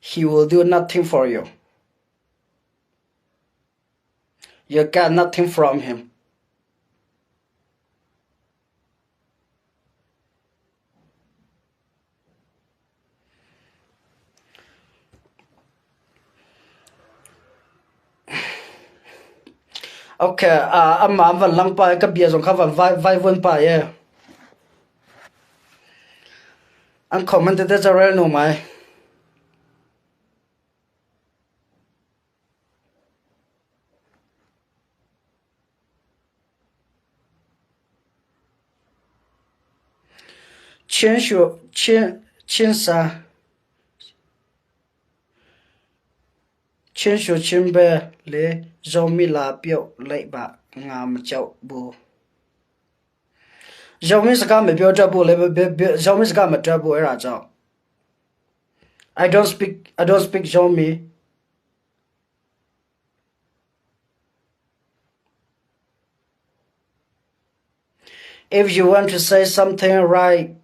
He will do nothing for you. You got nothing from him. Okay, uh, amah van lang pa ka bia zong kha van vai vai vuan pa ye. An comment te te rel no mai. Chin shu chin be le zomi la pio leih ba nga ma chau bu. Zomi saka me pio ta bu le zomi saka ma ta bu era chau. I don't speak I don't speak Zomi. If you want to say something right,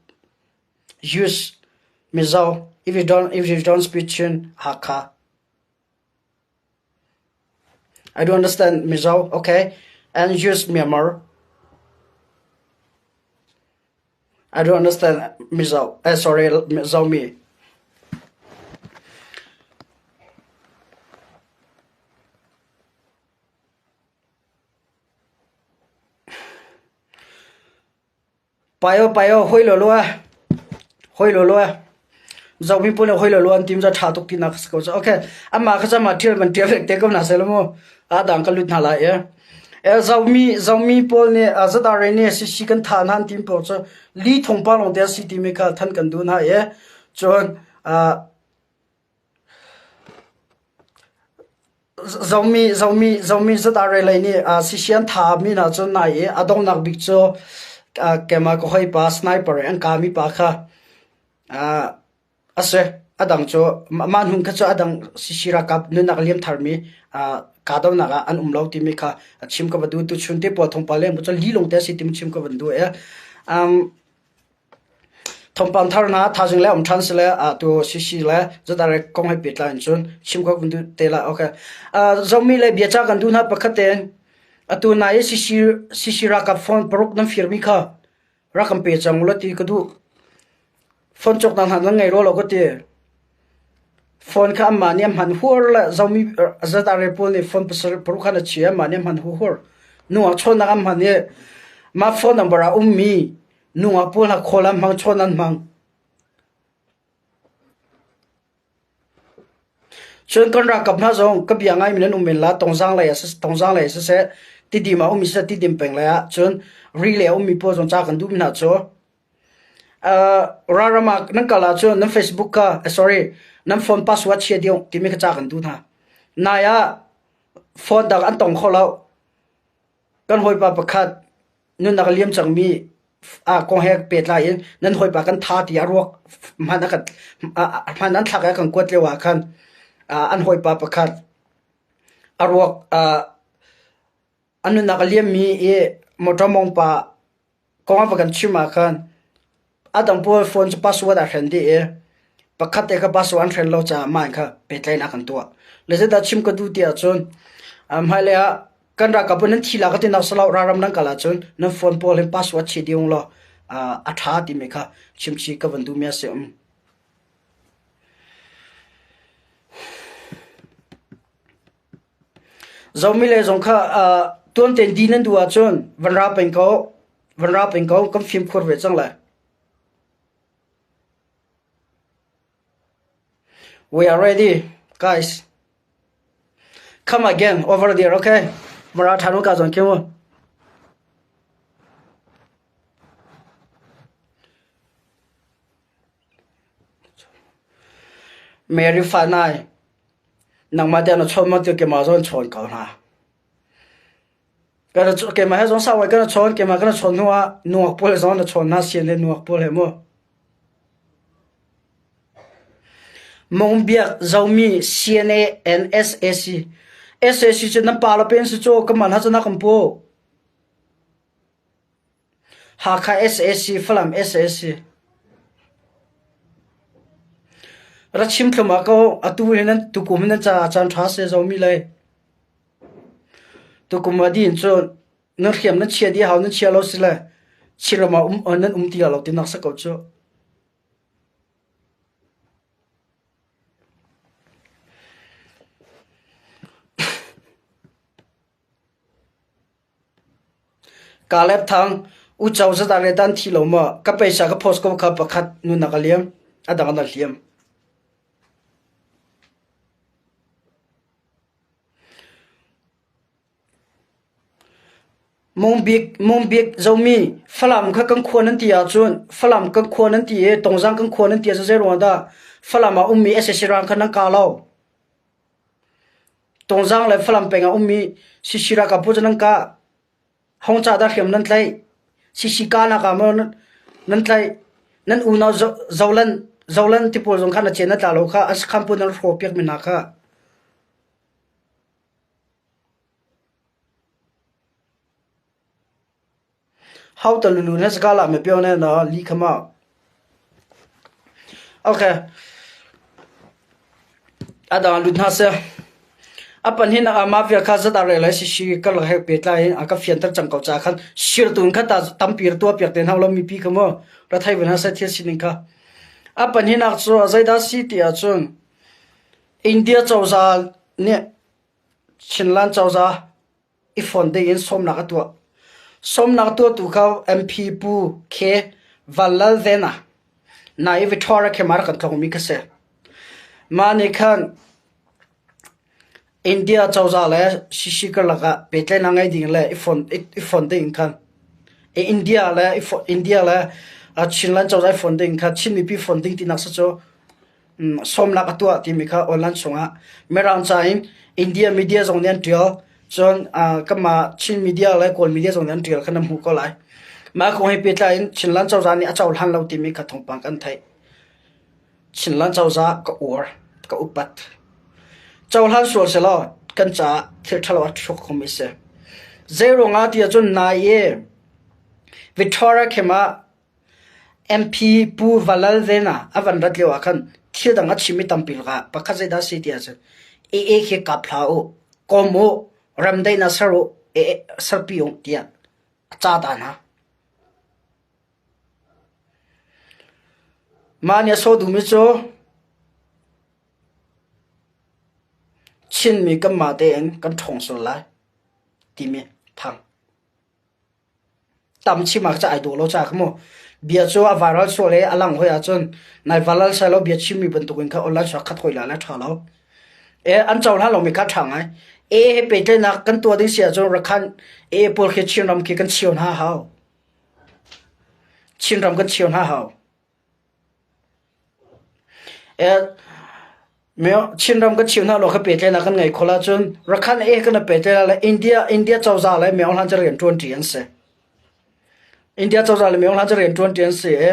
use Mizo. If you don't if you don't speak Chin, Hakha. I don't understand Mizo, okay? And use Myanmar. I don't understand Mizo. Eh, sorry, Zomi. Paio paio hoi lo lo hoi lo lo Zomi pawl nih hoi lo lo an tim ca ṭha tuk tinak a si ko. Okay, amah kha cama ṭial man ṭial te ko hna seh law mu. A dang ka lut hna lai e. E Zomi Zomi pawl nih ZRA nih CC kan tha hna an tim pawl cu li thongpang lawng te a si timi kha than kan duh hna e. Cun Zomi Zomi Zomi ZRA lei nih CC an tha mi hna cu nai i a donghnak bik cu keimah ka hawipa sniper an kami pa kha A si. A dang cu mah hnung kha cu a dang CC ralkap nunnak liam tharmi kahdohnak ah an um lo timi kha a chim ka va duh. Tuchun te pawl thawngpang leng cu lilung te a si timi chim ka van duh i thawngpang thar hna thaizing le um ṭhan si le tu CC le ZRA kong he pehtlai in cun chim ka van duh te lai. Okay. Zomi le biacah kan duh hna pakhat tein atu nai i CC CC ralkap phone paruk nan firmi kha rak kan pe cang ulaw ti ka duh. Phone cawknak hna nan ngei rua lo ka ti. Phone kha anmah nih an hman huar le zomi ZRA pawl nih phone pasarih paruk khan a chia anmah nih an hman huar. Nungak chawnnak an hman i mah phone number ah ummi nungak pawl hna call an hmang chawn an hmang. Cun kan ralkap hna zong ka bia ngaimi nan um men la Tongzang lei ah Tongzang lei ah siseh Tidim ah ummi siseh Tidim peng lei ah cun Ri lei a ummi pawl zong ca kan duhmi hna cu ralram ah nan kal ahcun nan Facebook kha sorry nan phone password chia dih timi kha ca kan duh hna. Nai ah phone dang an tong kho lo. Kan hawipa pakhat nunnak a liam cangmi kong he pehtlai in nan hawipa kan tha ti a ruak hman a kan hman an thlak i a kan kuat lio ah khan an hawipa pakhat a ruak a nunnak a liammi i motor mawngpa kong a va kan chim ah khan a dang pawl phone cu password aa hren dih i pakhat te kha password an hren lo caah mah kha pehtlaihnak an tuah. Le zeidah chim ka duh ti ahcun hmailei ah kan ralkap nan thi la ka ti nak salo ralram nan kal ahcun nan phone pawl hin password chi ding law a ṭha timi kha chimchi ka van duhmi a si. Zomi le zong kha tuan tein di nan duh ahcun van ra peng ko van ra peng ko kan fimkhur ve cang lai. We are ready, guys. Come again over there, okay? Mara thanu ka zong kimu. Mary Fanai, nangmah te na chawn ma tu ke ma zon chawn ko hna. Kana ke ma he zong sa wai kana chawn ke ma kana chawn hnu ah nuak pawl zong na chawn hna sian le nuak pawl he mu. Mongbiak Zomi CNA and SAC. SAC cu nan pa lo pen si cu ka man ha cu na kan pu. Hakha SAC, Falam SAC. Ra chim thluahmah ko. Atu hi nan tukum hi nan caah caan ṭha si zomi lei. Tukum a din cu nan hriam nan chia dih hau nan chia lo si le Chinram ah um nan um ti lo tinak si ko cu. Kalep Thang, uco zadah le dan thi lo maw? Ka peisa ka post ko kha pakhat nunak a liam, a dang an hliam. Mungbik, Mungbik, Zomi, Falam kha kan khua nan ti ahcun Falam kan khua nan ti i Tongzang kan khua nan ti ahcun zeiruang dah Falam ah ummi sac rang kha nan kah lo? Tongzang le Falam peng ah ummi CC ralkap pawl cu nan kah. Hong ca dah hriam nan tlaih? CC kahnak ah maw nan tlaih? Nan unau Zolan, Zolan ti pawl zong kha na cen na tla lo kha, an sakhan pawl nan hrawh piakmi hna kha. How ta lulu na saka la me pyo na na li khama. Okay. Adang lut hna se. Apan hin a mafia kha zat are lai si si kal he pe tlai a ka fian tar chang ko cha khan sir tun kha ta tampir tua piak ten hau lo mi pi kha mo ra thai van ha se thil sining kha. Apan hin ak chu zaida si ti ah cun India cozah nih Chinland cozah i fon dingin sawmnak a tuah. Sawmnak tuahtu kha MP Pu K. Vanlalvena na i Victoria Khemar kan tlawngmi kha si. Mah nih khan India cozah le CC karlak ah pehtlaihnak ngei ding le i fon ding khan India le India le Chinland cozah i fon ding kha Chin mipi fon ding tinak si cu sawmnak a tuah timi kha online chungah Mirang ca in India media zong nih an ṭial. Cun kanmah Chin media le Kawl media zong nih an ṭial kha nan hmuh ko lai. Mah kong he pehtlai in Chinland cozah nih a cohlan lo timi kha thawngpang kan theih. Chinland cozah ka uar, ka upat. Cohlan sual selaw kan caah thil ṭhalo a chuak khomi a si. Zeiruangah ti ahcun nai i Victoria Camp ah MP Pu Valalvena a van rat lio ah khan thil dang a chim i tampi lakah pakhat zeidah a si ti ahcun AA khi kap hlah u, kom u, remdaihnak ser u, AA serpi u tiah a ca ta hna. Mah nih a sawh duhmi cu Chinmi kanmah tein kan ṭhawng sual lai timi thang. Tam chim ah ca ai dawh lo ca kha mu. Bia cu a viral sual i a lang hoi ahcun nai viral sai lo bia chimmi bantukin kha online chuak khat hoi la le ṭha lo. E an cohlan lomi kha ṭha ngai. E he pehtlaihnak kan tuah ding si ahcun Rakhan E pawl khi Chinram khi kan chio hna hau. Chinram kan chio hna hau. Chinram kan chim hna law kha pehtlaihnak kan ngei kho ahcun Rakhan e kan pehtlaih le India India cozah le Myo Hlan cu rian ṭuanṭi an si. India cozah le Myo Hlan cu rian ṭuanṭi an si i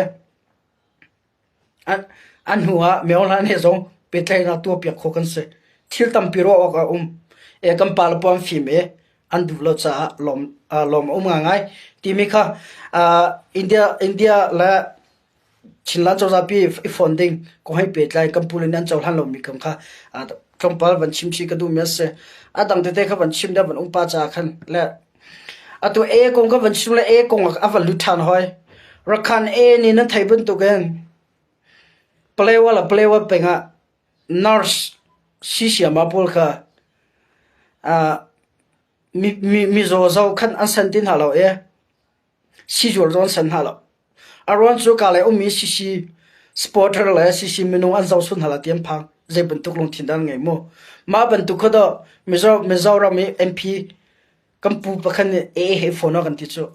an hnu ah Myo Hlan he zong pehtlaihnak tuahpiak khawh kan si. Thil tampi ruah awk a um. E kan pa le paw an fim i an duh lo caah lawm lawm a um ngaingai timi kha India India le Chinland cozah pi i fon ding kong he pehtlai kan pu le nih an cohlan lomi kong kha tlawmpal van chim chih ka duhmi a si. A dang tete kha van chim deuh van um pa caah khan le atu A kong kha van chim le A kong a van lut ṭhan hoi. Rakhan A nih nan theih bantukin Palewa le Palewa peng ah nurse sisiama pawl kha mizaw zoh khan an san ti hna lo i Sizual zong an san hna lo. A ruang cu ka lei ummi CC supporter le CC minung an zohchun hna lo ti an phang. Zei bantuk lungthin dah an ngei mu. Mah bantuk kha dawh Mizo, Mizoram i MP kan pu pakhat nih AA he phone a kan ti cu.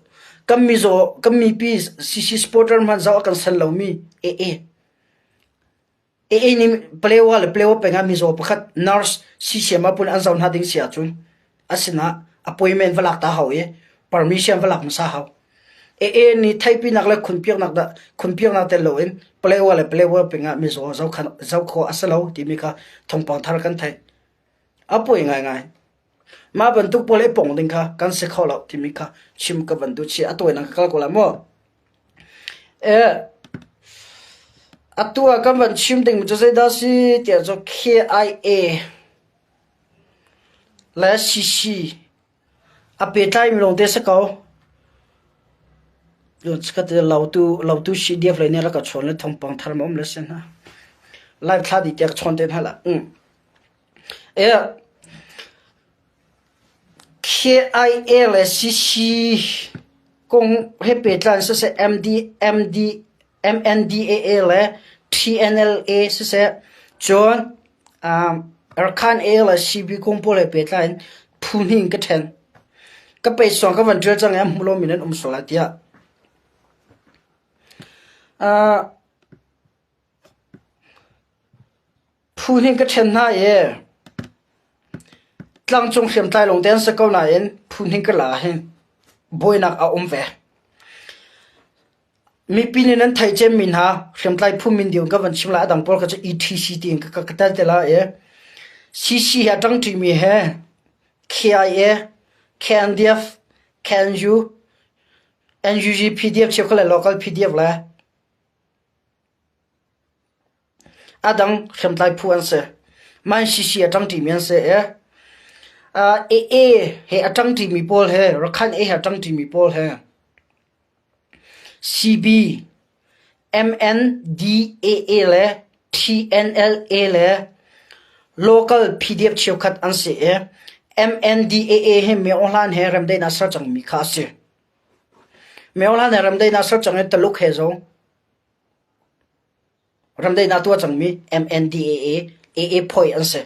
Kan mizaw, kan mipi CC supporter hmanh zoh a kan san lomi AA. AA nih Palewa le Palewa peng ah mizaw pakhat nurse siasiam ah pun an zoh hna ding si ahcun a sinah appointment va lak ta hau i permission va lak hmasa hau. AA nih theihpinak le khunpiaknak dah khunpiaknak tel loin Palewa le Palewa peng ah mizaw zohkhan zoh khawh a si lo timi kha thawngpang thar kan theih. A poi ngaingai. Mah bantuk pawl i pong ding kha kan si kho lo timi kha chim ka van duh chih. A tawinak ka kal ko lai maw? Atu ah kan van chim ding cu zeidah si tiah cu KIA le CC a pehtlaimi lawngte si ko. Lautu lautu CDF lei nih rak ka chawn le thawngpang thar ma um le si hna. Live thla dih tiah ka chawn te hna lah. KIA le CC kong he pehtlai in siseh, MD, MD, MNDAA le TNLA siseh, cun um, Rakhan A le CB kong pawl he pehtlai in phu hnih in ka ṭhen. Ka peisuang ka van ṭial cang i a hmu lomi nan um sual lai tiah. Uh, Phu hnih ka ṭhen hna i tlangcung hriamtlai lawngte an si ko nain phu hnih ka la ahhin buainak a um ve. Mipi nih nan theih cemmi hna hriamtlai phu min ding ka van chim lai a dang pawl kha cu ETC tiin ka ka tel te lai i CC he a ṭangṭimi he KIA, KNDF, KNU, NUG PDF cheukhat le local PDF le A dang hriamtlai phu an si. Man CC a ṭangṭimi an si i AA he a ṭangṭimi pawl he Rakhine A he a ṭangṭimi pawl he CB, MNDAA le TNLA le local PDF cheukhat an si i MNDAA hi Myo Hlan he remdaihnak ser cangmi kha a si. Myo Hlan he remdaihnak ser cang i Taluk he zong Ramdaihnak tuah cangmi MNDAA AA phoih an si.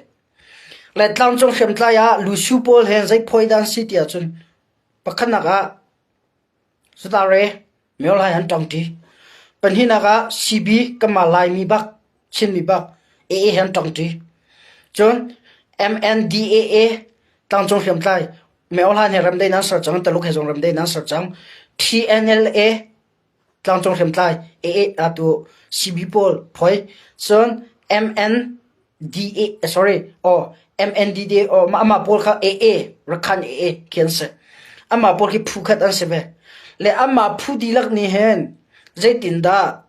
Le tlangcung hriamtlai ah Lusu pawl he zei phoih dah an si ti ahcun pakhatnak ah Sutare Myo Lai an ṭangṭi. Pahnihnak ah CB kanmah Laimi bak Chinmi bak AA he an ṭangṭi. Cun MNDAA tlangcung hriamtlai Myo Hlan he ramdaihnak an ser cang, Taluk he zong ramdaihnak an ser cang. TNLA tlangcung hriamtlai AA atu CB pawl phoi cun MNDA sorry aw MNDD aw amah pawl kha AA Rakhan AA khi an si amah pawl khi phu khat an si ve le amah phu dihlak nih hin zeitindah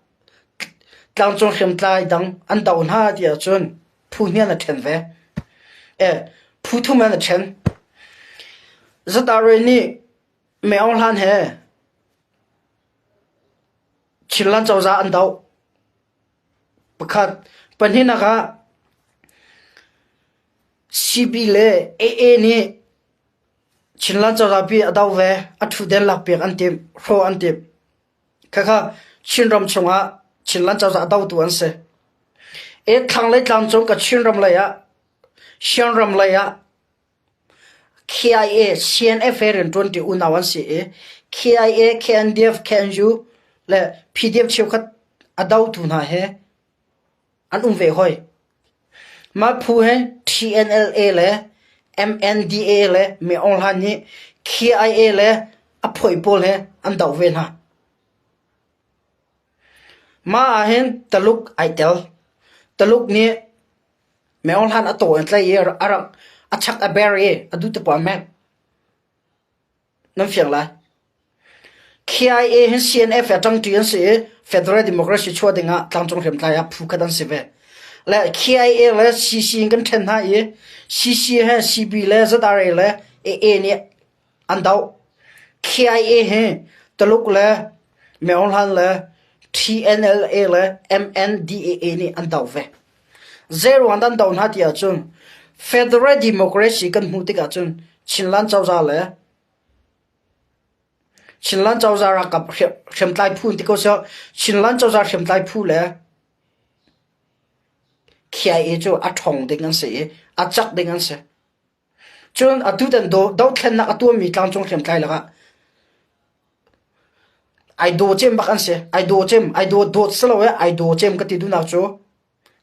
tlangcung hriamtlai dang an do hna ti ahcun phu hnih an ṭhen ve e phu thum an ṭhen ZRA nih Mei Aung Hlan he Chinland cozah an doh. Pakhat. Pahnihnak ah CB le AA nih Chinland cozah pi a doh ve. A ṭhutden lakpiak an timh, hrawh an timh. Khakha Chinram chungah Chinland cozah a dotu an si. E thlanglei tlangcung ka Chinram lei ah Shanram lei ah KIA, CNF he rianṭuanṭi unau an si i KIA, KNDF, KNU le PDF cheukhat a dotu hna he an um ve hoi. Mah phu hi TNLA le MNDA le Min Aung Hlaing nih KIA le a phoih pawl he an doh ve hna. Mah ahhin Taluk ai tel. Taluk nih Min Aung Hlaing a taw in tlaih i a rak a chak a ber i a duh te poah a hmet. Nan fiang lai. KIA hi CNF he ṭangṭi an si i Federal Democracy chuah dingah tlangcung hriamtlai ah phu khat an si ve. Le KIA le CC in kan ṭhen hna i CC he CB le ZRA le AA nih an doh. KIA hi Taluk le Min Aung Hlaing le TNLA le MNDAA nih an doh ve. Zeiruang dah an doh hna ti ahcun Federal Democracy kan hmuh tikah cun Chinland cozah le Chinland cozah ralkap hriamtlai phu ti ko seh Chinland cozah hriamtlai phu le KIA cu a ṭhawng ding an si i a cak ding an si. Cun atutan dothlennak a tuahmi tlangcung hriamtlai lakah ai daw cem bak an si. Ai daw cem, ai daw dawt si lo e, ai daw cem ka ti duhnak cu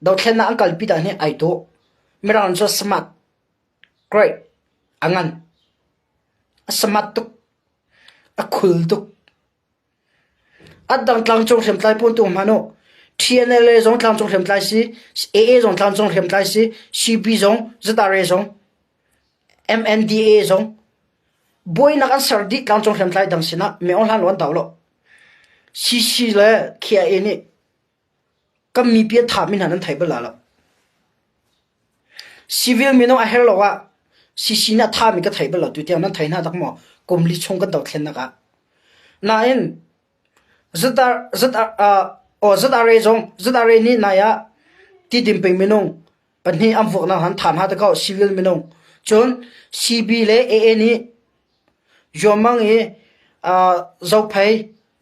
dothlennak an kalpi dan hi ai dawh. Mirang cu smart, great, a ngan. A smart tuk. A khul tuk. A dang tlangcung hriamtlai pawl tu hmanh u. TNLA zong tlangcung hriamtlai si, AA zong tlangcung hriamtlai si, CB zong, ZRA zong, MNDA zong buainak an ser dih tlangcung hriamtlai dang sinah Min Aung Hlaing lo an do lo. CC le KIA nih Kan mipi a thami hna nan thei bal la lo. Civil minung a herh lo ah CC nih a thami ka thei bal lo tu tiang nan thei hna dak maw? Kum li chung kan dothlennak ah. Nain ZRA zong ZRA nih nai ah Tidim peng minung pahnih an vuaknak han tha hna te ko civil minung. Cun CB le AA nih Zuamang i Zophei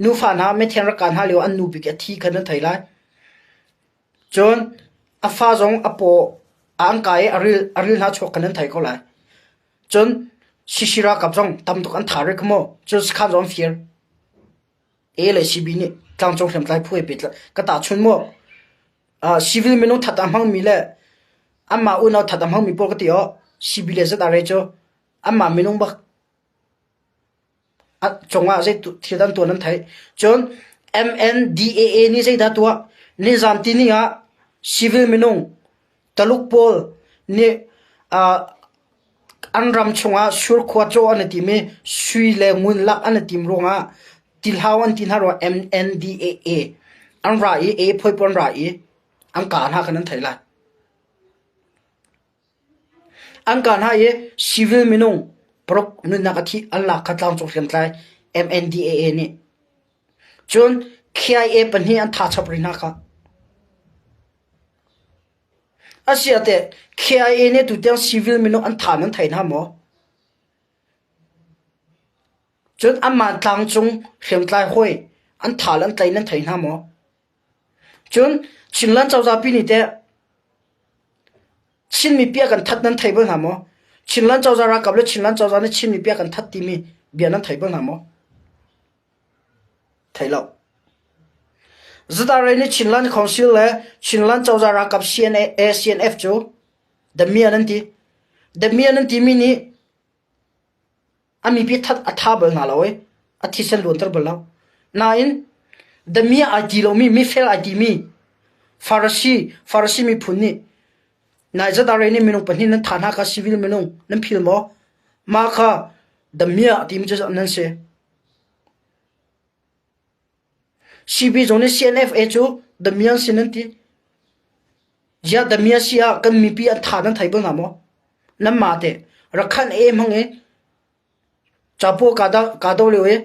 nufa hna Methian rak kaa hna lio an nu bik a thi kha nan thei lai. Cun a fa zong a paw a an kai i a ril hna chuak kha nan thei ko lai. Cun CC ralkap zong tam tuk an tha rih kha mu. Cun sakhan zong an fir. A le CB nih tlangcung hriamtlai phu he pehtlai ka tahchun mu. Civil minung that a hmangmi le anmah unau that a hmangmi pawl ka ti awh CB le ZRA cu anmah minung bak a cungah zei thil an tuah nan theih. Cun MNDAA nih zeidah tuah? Nizan tini ah civil minung Taluk pawl nih an ram chungah surkhua caw an i tim i sui le ngun lak an i tim ruangah tilhau an ti hna ruangah MNDAA an ra i A phoi pawl an ra i an kah hna kha nan theih lai. An kah hna i civil minung paruk nunnak a thih an lak kha tlangcung hriamtlai MNDAA nih. Cun KIA pahnih an tha chap rih hna kha. Asiah teh KIA nih tutiang civil minung an tha nan thei hna maw? Cun anmah tlangcung hriamtlai hawi an tha le an tlai nan thei hna maw? Cun Chinland cozah pi nih teh Chin mipi a kan that nan thei bal hna maw? Chinland cozah ralkap le Chinland cozah nih Chin mipi a kan that timi bia nan thei bal hna maw? Thei lo. ZRA nih Chinland Council le Chinland cozah ralkap CNA, CNF cu Damian an ti. Damian an timi nih A mipi that a tha bal hna lo i a thisen luanter bal lo. Nain damiah ai ti lomi mifel ai timi Farasi Farasi miphun nih nai zatare nih minung pahnih nan thah hna kha civil minung nan phil maw? Mah kha damiah timi cu nan si. CB zong nih CNFA cu damiah si nan ti. Ziah damiah si ah kan mipi an tha nan thei bal hna maw? Nanmah teh rakhan e hmang i capo kaa do lio i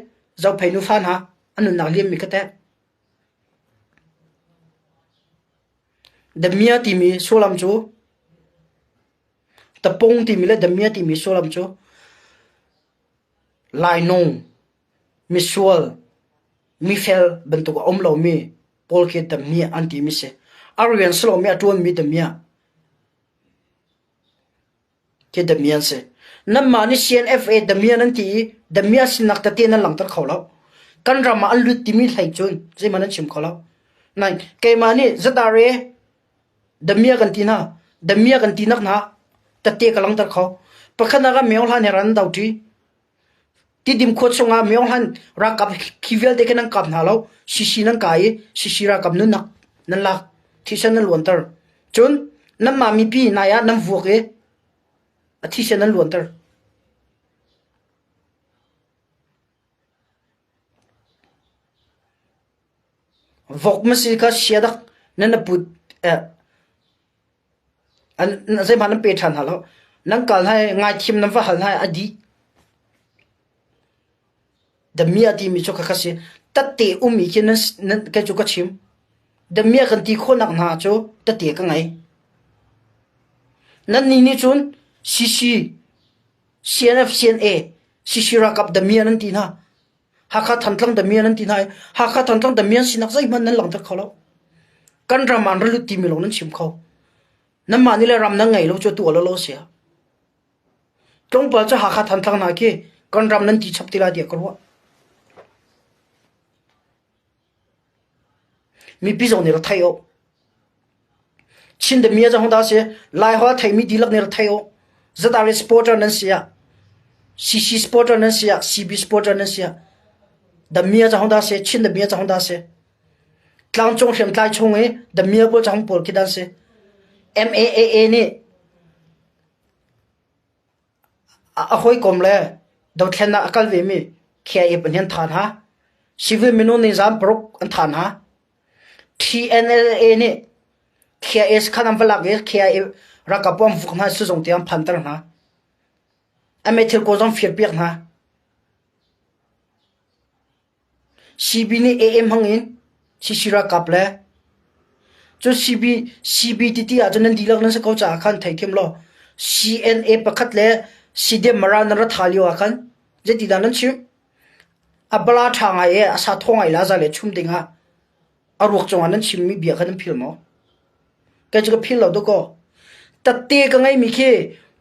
Zophei nufa hna an nunnak liammi kha teh. Damiah timi sullam cu tapung timi le damiah timi sullam cu lainawng misual, mifel bantuk a um lomi pawl khi damiah an timi si. A rian si lomi a ṭuanmi damiah khi damiah an si. Nanmah nih CNFA damiah nan ti i damiah sinak tete nan langhter kho lo. Kan ram ah an lut timi hlei cun zeihmanh nan chim kho lo. Nain keimah nih ZRA damiah kan ti hna, damiah kan tinak hna tete ka langhter kho. Pakhatnak ah Myo Hlan he ran do ṭi. Tidim khua chungah Myohlan ralkap khi vialte khi nan kap hna lo. Sisi nan kai i sisi ralkap nunnak nan lak. Thisen nan luanter. Cun nanmah mipi nai ah nan vuak i a thisen nan luanter. Vok masi kha sia dak nan na put eh, Zeihmanh nan pe ṭhan hna lo. Nan kal hna i ngaithiam nan va hal hna i a dih. Damiah timi cu khakha si. Tatte ummi khi nan kei cu ka chim. Damiah kan ti khawhnak hna cu tete ka ngei. Nannih nih cun CC, CNF, CNA, CC ralkap damiah nan ti hna. Hakha Thantlang damian an ti hna i Hakha Thantlang damian sinak zeihmanh nan langhter kho lo. Kan ram ah an ra lut timi lawng nan chim kho. Nanmah nih le ram nan ngei lo cu tu lo lo sia. Tlawmpal cu Hakha Thantlang hna khi kan ram nan ti chap ti lai tiah ka ruah. Mipi zong nih ra thei awk. Chin dami zong dah si Laiholh a theimi dihlak nih ra thei u. Zatari supporter nan si ah CC supporter nan si ah CB supporter nan si ah Damia zong dah si Chin damia zong dah si Tlangcung hriamtlai chung i damia pawl zong pawl khi dan si MAAA nih A hawikom le dothlennak a kal vemi KIA pahnih an tha hna. Civil minung nih zan paruk an tha hna. TNLA nih KIA sakhan an va lak i KIA ralkap an vuk hna sizung tiang an phanter hna. An meithil kawl zong firpiak hna. CB nih AM hmang in CC ralkap le cun CB CB titi ahcun nan dihlak nan si ko caah khan theithiam law CNA pakhat le CDM Mara nan ra tha lio ah khan zeitidah nan chim? A bala ṭha ngai i a sa thaw ngai la za le chum ding ah a ruak cungah nan chimmi bia kha nan phil maw? Kei cu ka phil lo dawkaw. Tatte ka ngeimi khi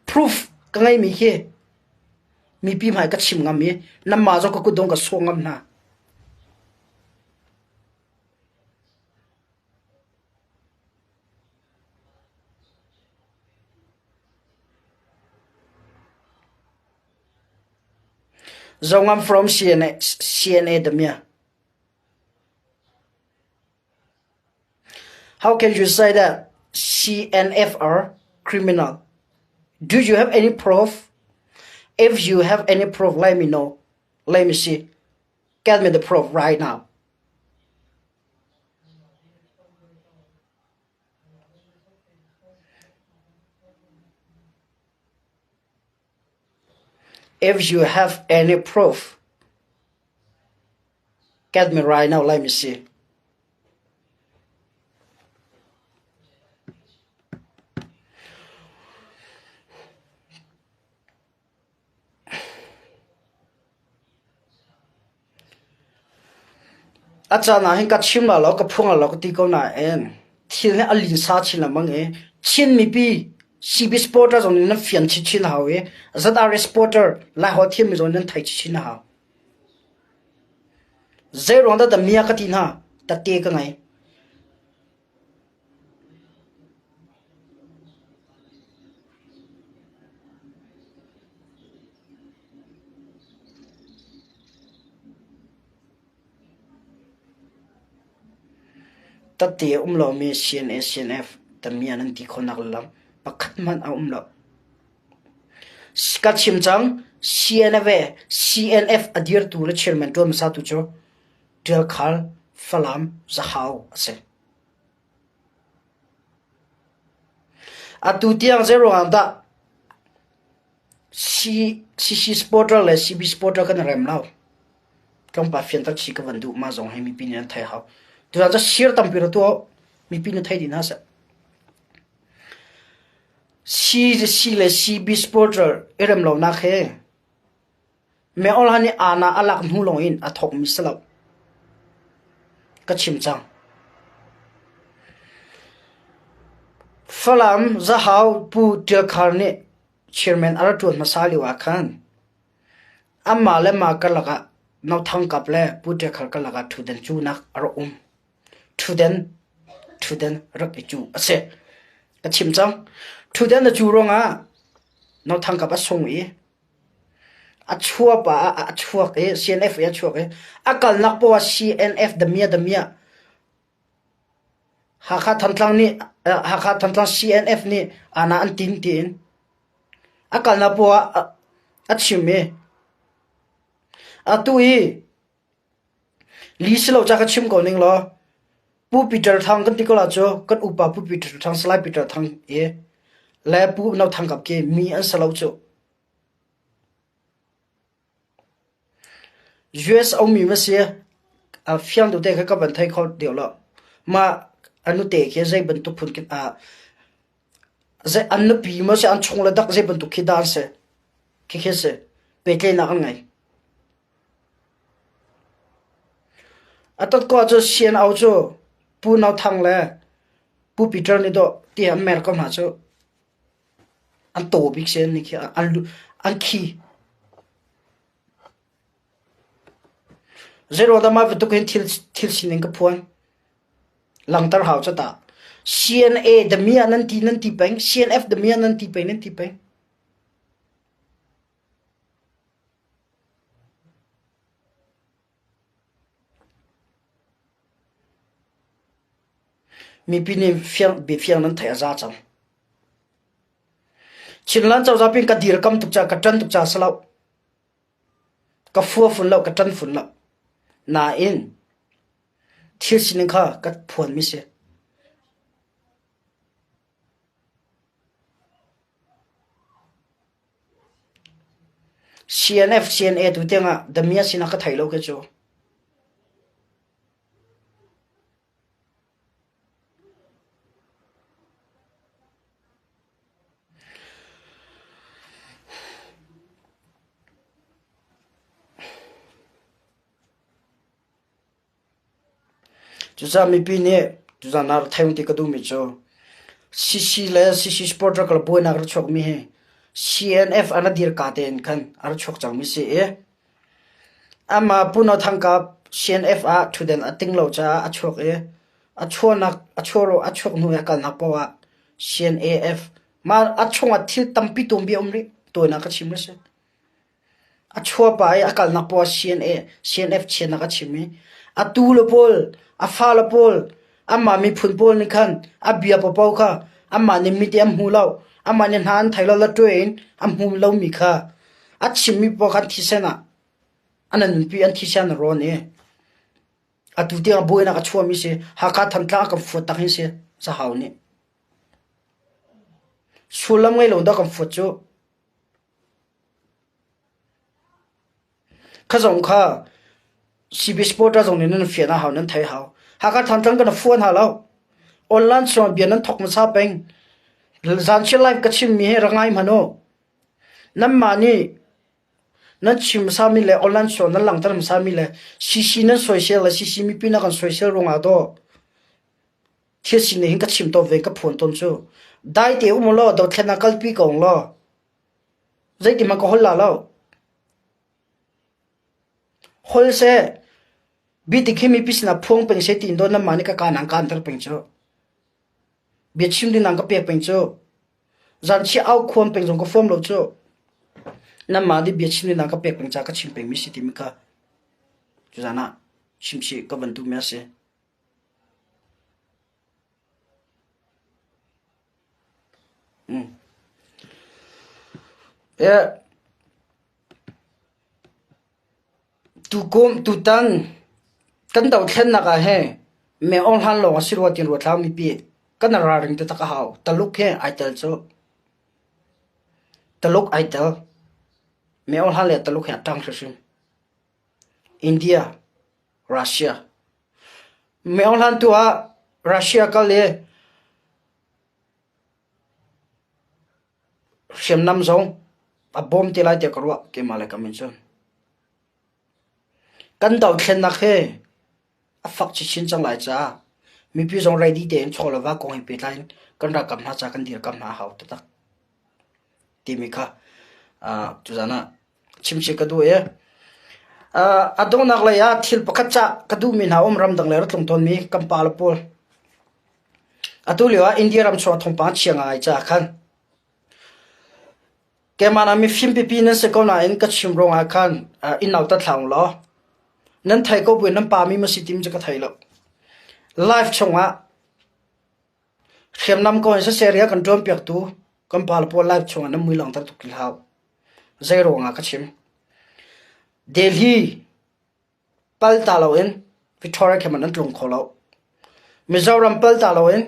proof ka ngeimi khi mipi hmai ka chim ngam i nanmah zong ka kutdong ka sawh ngam hna. Zongam from CNA, CNA Damia. How can you say that CNF are criminal? Do you have any proof? If you have any proof, let me know. Let me see. Get me the proof right now. If you have any proof, get me right now, let me see. A caan ah hin ka chim la lo, ka phuang la lo ka ti ko nain thil hi a linsa chin lengmang i Chin mipi CB supporter zong nih nan fian chinchin a hau i ZRA supporter Laiholh thiammi zong nih nan theih chinchin a hau. Zeiruang dah mia ka ti hna? Tate ka ngei. Tate a um lomi CNA CNF tamian an ti khawhnak lam pakhat hmanh a um lo. Ka chim cang CNF CNF a dirtu le chairman ṭuan hmasatu cu Ṭial Khal Falam Zahau a si. Atu tiang zeiruangah dah CC supporter le CB supporter kan i rem lo? Tlawmpal fianter chih ka van duh. Mah zong hi mipi nih an theih hau. Tutan cu sir tampi ra tuah mipi nih thei dih hna seh. CC le CB supporter i rem lonak hi Meola nih aana a lak hnu lawngin a thawkmi si lo. Ka chim cang. Falam Zahau Pu Ṭial Khar nih chairman a rak ṭuan hmasa lio ah khan anmah le mah karlak ah No Thang Kap le Pu Ṭial Khar karlak ah ṭhutdan cuhnak a rak um. Ṭhutdan ṭhutdan rak i cuh a si. Ka chim cang. Ṭhutdan a cuh ruangah No Thang Kap a sung i A chuap ah a chuak i CNF i a chuak i a kalnak poah ah CNF damiah damiah Hakha Thantlang nih Hakha Thantlang CNF nih aana an tin tiin a kalnak poah ah a chim i atu i li si lo ca ka chim ko ning law Pu Peter Thang kan ti ko la cu kan upa Pu Peter Thang Salai Peter Thang i le Pu No Thang Kap khi mi an si lo cu. US a ummi ma si a fiang deuh te kha ka van thei kho deuh lo. Mah a nute khi zei bantuk phun khi zei an nupi maw si an chung le dak zei bantuk khi dah an si. Khikhi si. Pehtlaihnak an ngei. A tat ko ahcun CNO cu Pu No Thang le Pu Peter nih dawh ti an mer ko hna cu an taw bik si an khi an khi. Zeiruang dah mah bantuk hin thil thil sining ka phuan? Langter hau cu tah. CNA damiah nan ti nan ti peng, CNF damiah nan ti peng nan ti peng. Mipi nih biafiang nan theih a za cang. Chinland cozah pin ka dirkam tuk caah ka ṭan tuk caah si lo. Ka fua fun lo, ka ṭan fun lo. Nain. Thil sining kha ka phuanmi si. CNF CNA tu tiangah damiah sinah ka thei lo kei cu. Cucaah mipi nih tuzaan ah rak thei ti ka duhmi cu CC le CC supporter ka buainak rak chuakmi hi CNF an a dirka tein khan a rak chuak cangmi si i amah Pu No Thang Kap CNF ah ṭhutden a ting lo caah a chuak i a chuahnak a chuah a chuak hnu i a kalnak paoh ah CNAF mah a chungah thil tampi tuanbia um rih tawinak ka chim a si. A chuahpah i a kalnak paoh ah CNA, CNF chiatnak a chim i a tule pawl, a fale pawl, anmah miphun pawl nih khan a bia paohpaoh kha anmah nih mit in an hmu lo, anmah nih hna an thei lo, latwe in an hmu lomi kha a chimmi paoh kha an thisen ah an nunpi, an thisen a rawn i atu tiang buainak a chuahmi si. Hakha Thantlang a kan fuat tak hin si Zahau nih. Sullam ngei lo dah kan fuat cu. Kha zong kha CB supporter zong nih nan fian a hau, nan thei hau. Hakha Thantlang kan fuan ha lo. Online chungah bia nan thok hmasa peng. Zanchiar live ka chimmi hi rak ngai hmanh u. Nanmah nih nan chim hmasami le online chung nan langhter hmasami le CC nan soisel le CC mipi na kan soisel ruangah dawh thil sining hin ka chim tawn ve ka phuan tawn cu. Dai te um law dothlennak kalpi ko law Zeitihmanh ka hol la lo. Hol seh, bitik hi mipi sinah phuang peng seh tiin dawn nanmah nih ka kaan an kaanter peng cu. Biachim ding an ka pek peng cu. Zanchiah au khuam peng zong ka fuam lo cu. Nanmah nih biachim ding an ka pek peng caah ka chim pengmi si timi kha tuzaan ah chimchih ka van duhmi a si. Tukum tutan kan dothlennak ah hin meh-awng hlan lawng a si rua tiin ruat hlah mipi kan ralring taktak a hau. Taluk hi ai tel cu. Taluk ai tel. Meh-awng hlan le taluk hi a ṭang hrimhrim. India, Russia. Meh-awng hlan tu ah Russia kal i Hriamnam zong a bawm te lai tiah ka ruah keimah le kam in cun. Kan dothlennak hi a fak chinchin cang lai caah mipi zong ready tein chaw le va kong he pehtlai in kan ralkap hna ca kan dirkamh hna a hau taktak timi kha tuzaan ah chimchih ka duh i a donghnak lei ah thil pakhat cah ka duhmi hna um ramdang le ra tlung tawnmi kan pale pawl Atu lio ah India ram chung ah thawngpang chia ngai caah khan keimah na mifim pipi nan si ko nain ka chim ruangah khan i nautat hlah ung law nan thei ko buin nan pa mi ma si tim cu ka thei lo. Live chungah hriamnam ko in siseh rian kan ṭuan piaktu kan pa le pawl live chungah nan mui langhter tuk ti hlah. Zei ruangah ka chim. Delhi Pal ta loin Victoria khem an tlung kho lo. Mizoram pal ta loin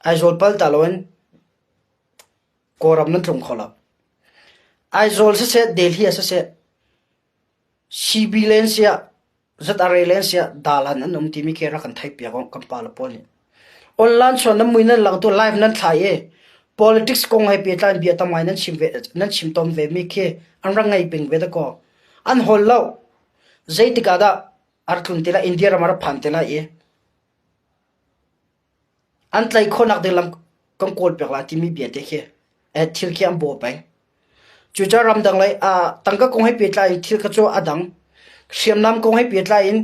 Aizawl pal ta loin Kawlram nan tlung kho lo. Aizawl siseh Delhi ah siseh CB len siah ZRA len siah dalan an um timi khi rak kan theih piak kan pa le pawl nih. Online chuan nan mui nan lang tu live nan thlai i politics kong he pehtlai in bia tam ngai nan chim ve nan chim tawn ve mi khi an rak ngei peng ve dakaw. An hol lo. Zeitik ah dah ar tlun te lai India ram a phan te lai i An tlaih khawhnak ding lam kan kawl piak lai timi bia te khi thil khi an baw peng. Cucaah ramdang lei tangka kong he pehtlai in thil kha cu a dang. Hriamnam kong he pehtlai in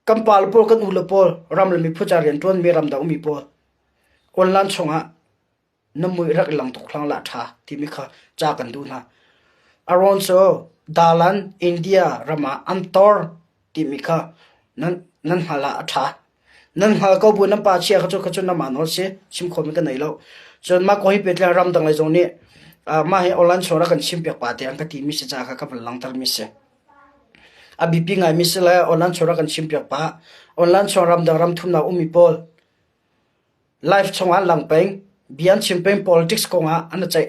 kan pale pawl kan ule pawl ram le miphun ca rianṭuanmi ramdang ummi pawl online chungah na mui rak i lang tuk hlang lah ṭha timi kha ca kan duh hna. Aron cu dalan India ram ah an tor timi kha nan nan hngal ah a ṭha. Nan hngal ko bu nan pa chia kha cu kha cu namah nawl si chim khomi ka nei lo. Cun mah kong hi pehtlai ramdang lei zong nih. Mah hi online chung rak kan chimpiak pa te an ka timi si caah kha ka van langhtermi si. A biapi ngaimi si le online chung rak kan chimpiak pah. Online chung ramdang ram thumnak ummi pawl live chungah an lang peng. Bia an chim peng politics kongah an ceih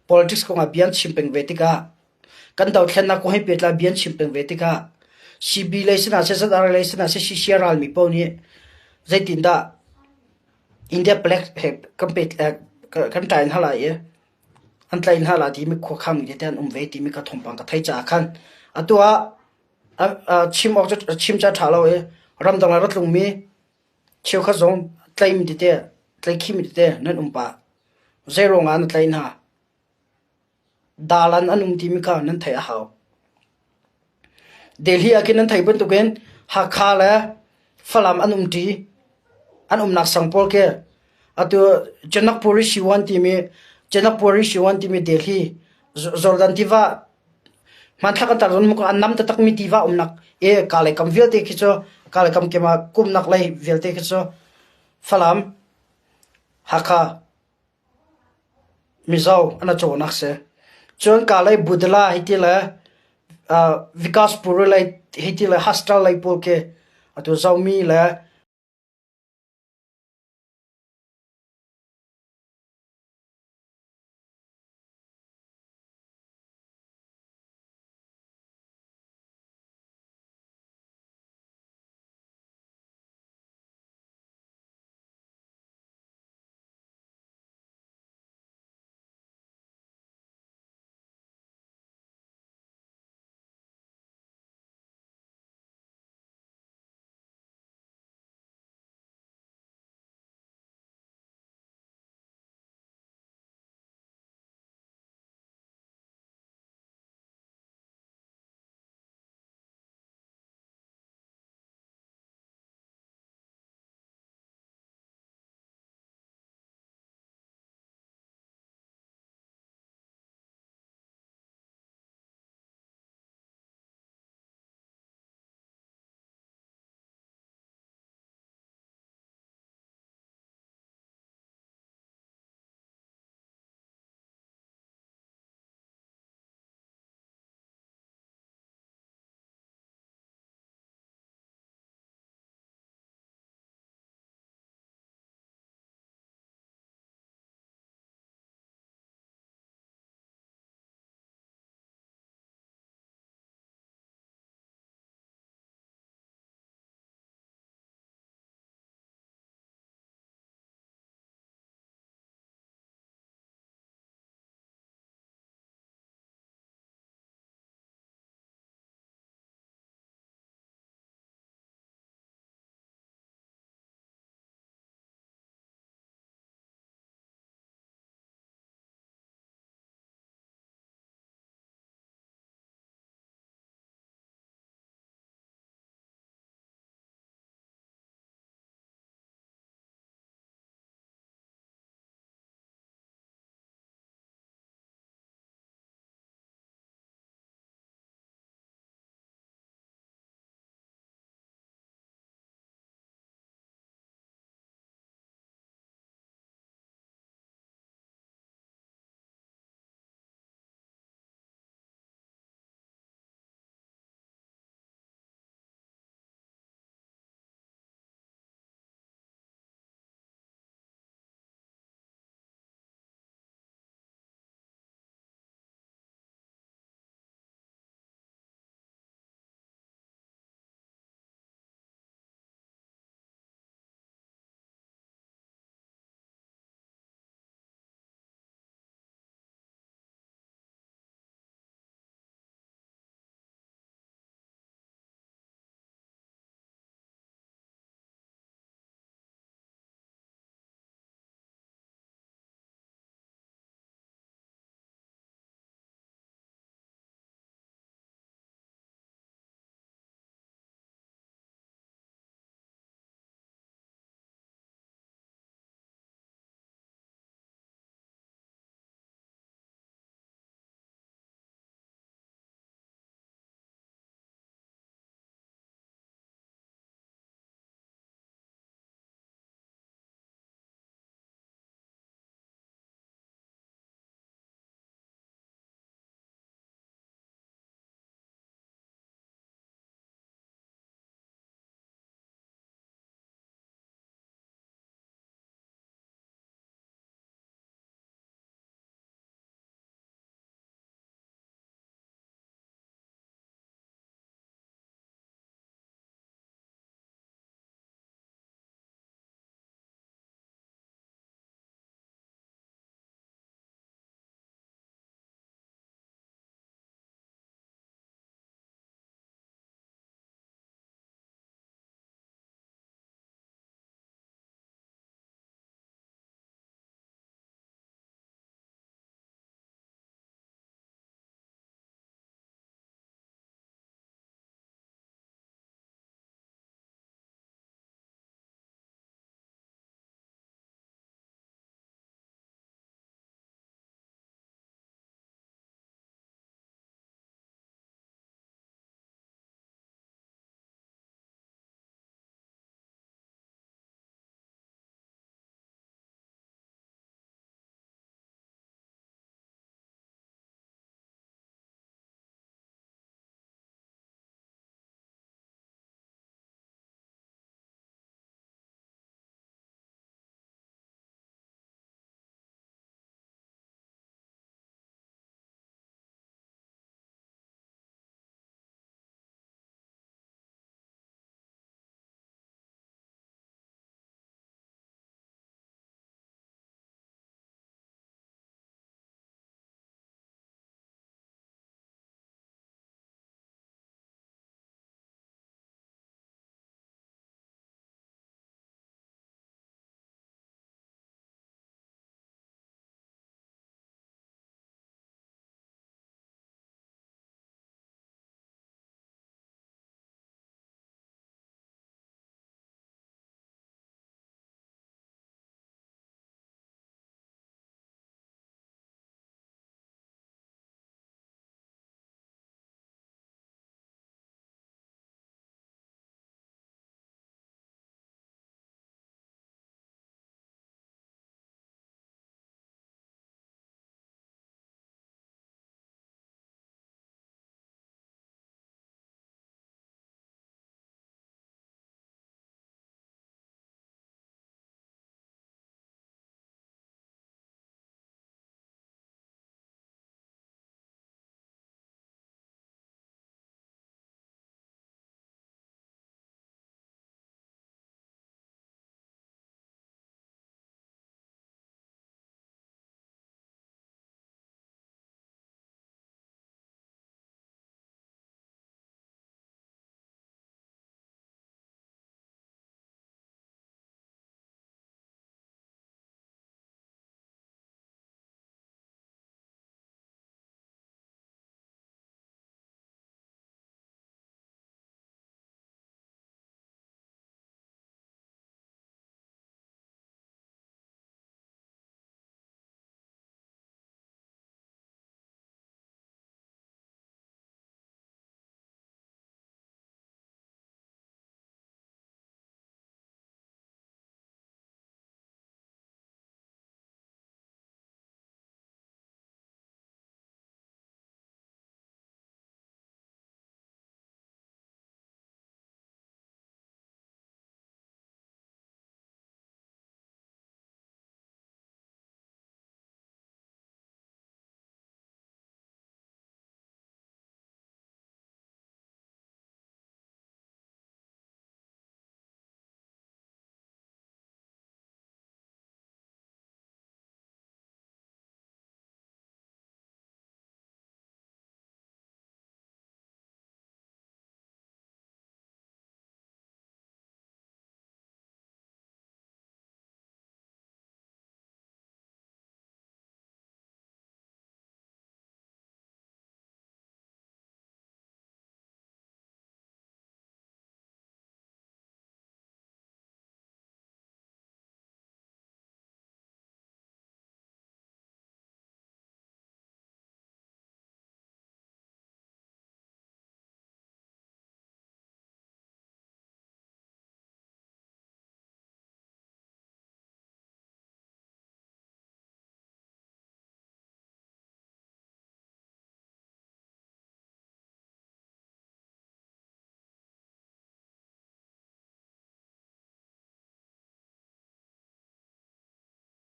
politics kongah bia an chim peng ve tikah kan dothlennak kong he pehtlai bia an chim peng ve tikah CB lei sinah seh ZRA lei sinah seh CCR ralmi paoh nih zeitindah India palek he kan pet kan tlai hna lai i an tlai hna lai timi khuakhang tete an um ve timi kha thawngpang ka theih caah khan atu ah chim awk cu chim cu a ṭha lo i ramdang ah ra tlungmi cheukhat zong tlaimi tete tlaihkhimi tete nan um pah. Zeiruang ah na tlaih hna? Dalan an um timi kha nan theih a hau. Delhi ah khin nan theih bantukin Hakha le Falam an umṭi. An umnak sang pawl khi atu Janakpuri Siwan timi Janakpuri Siwan timi Delhi Jordan tiva hmanthlak an tar an nam taktakmi tiva umnak i Kalay kam vialte khi cu Kalay kam kema kumnak lei vialte khi cu Falam Hakha Mizo an a cawnak si. Cun Kalay Budala hei ti le Vikaspuri lei hei ti le Hastal lei pawl khi atu Zomi le.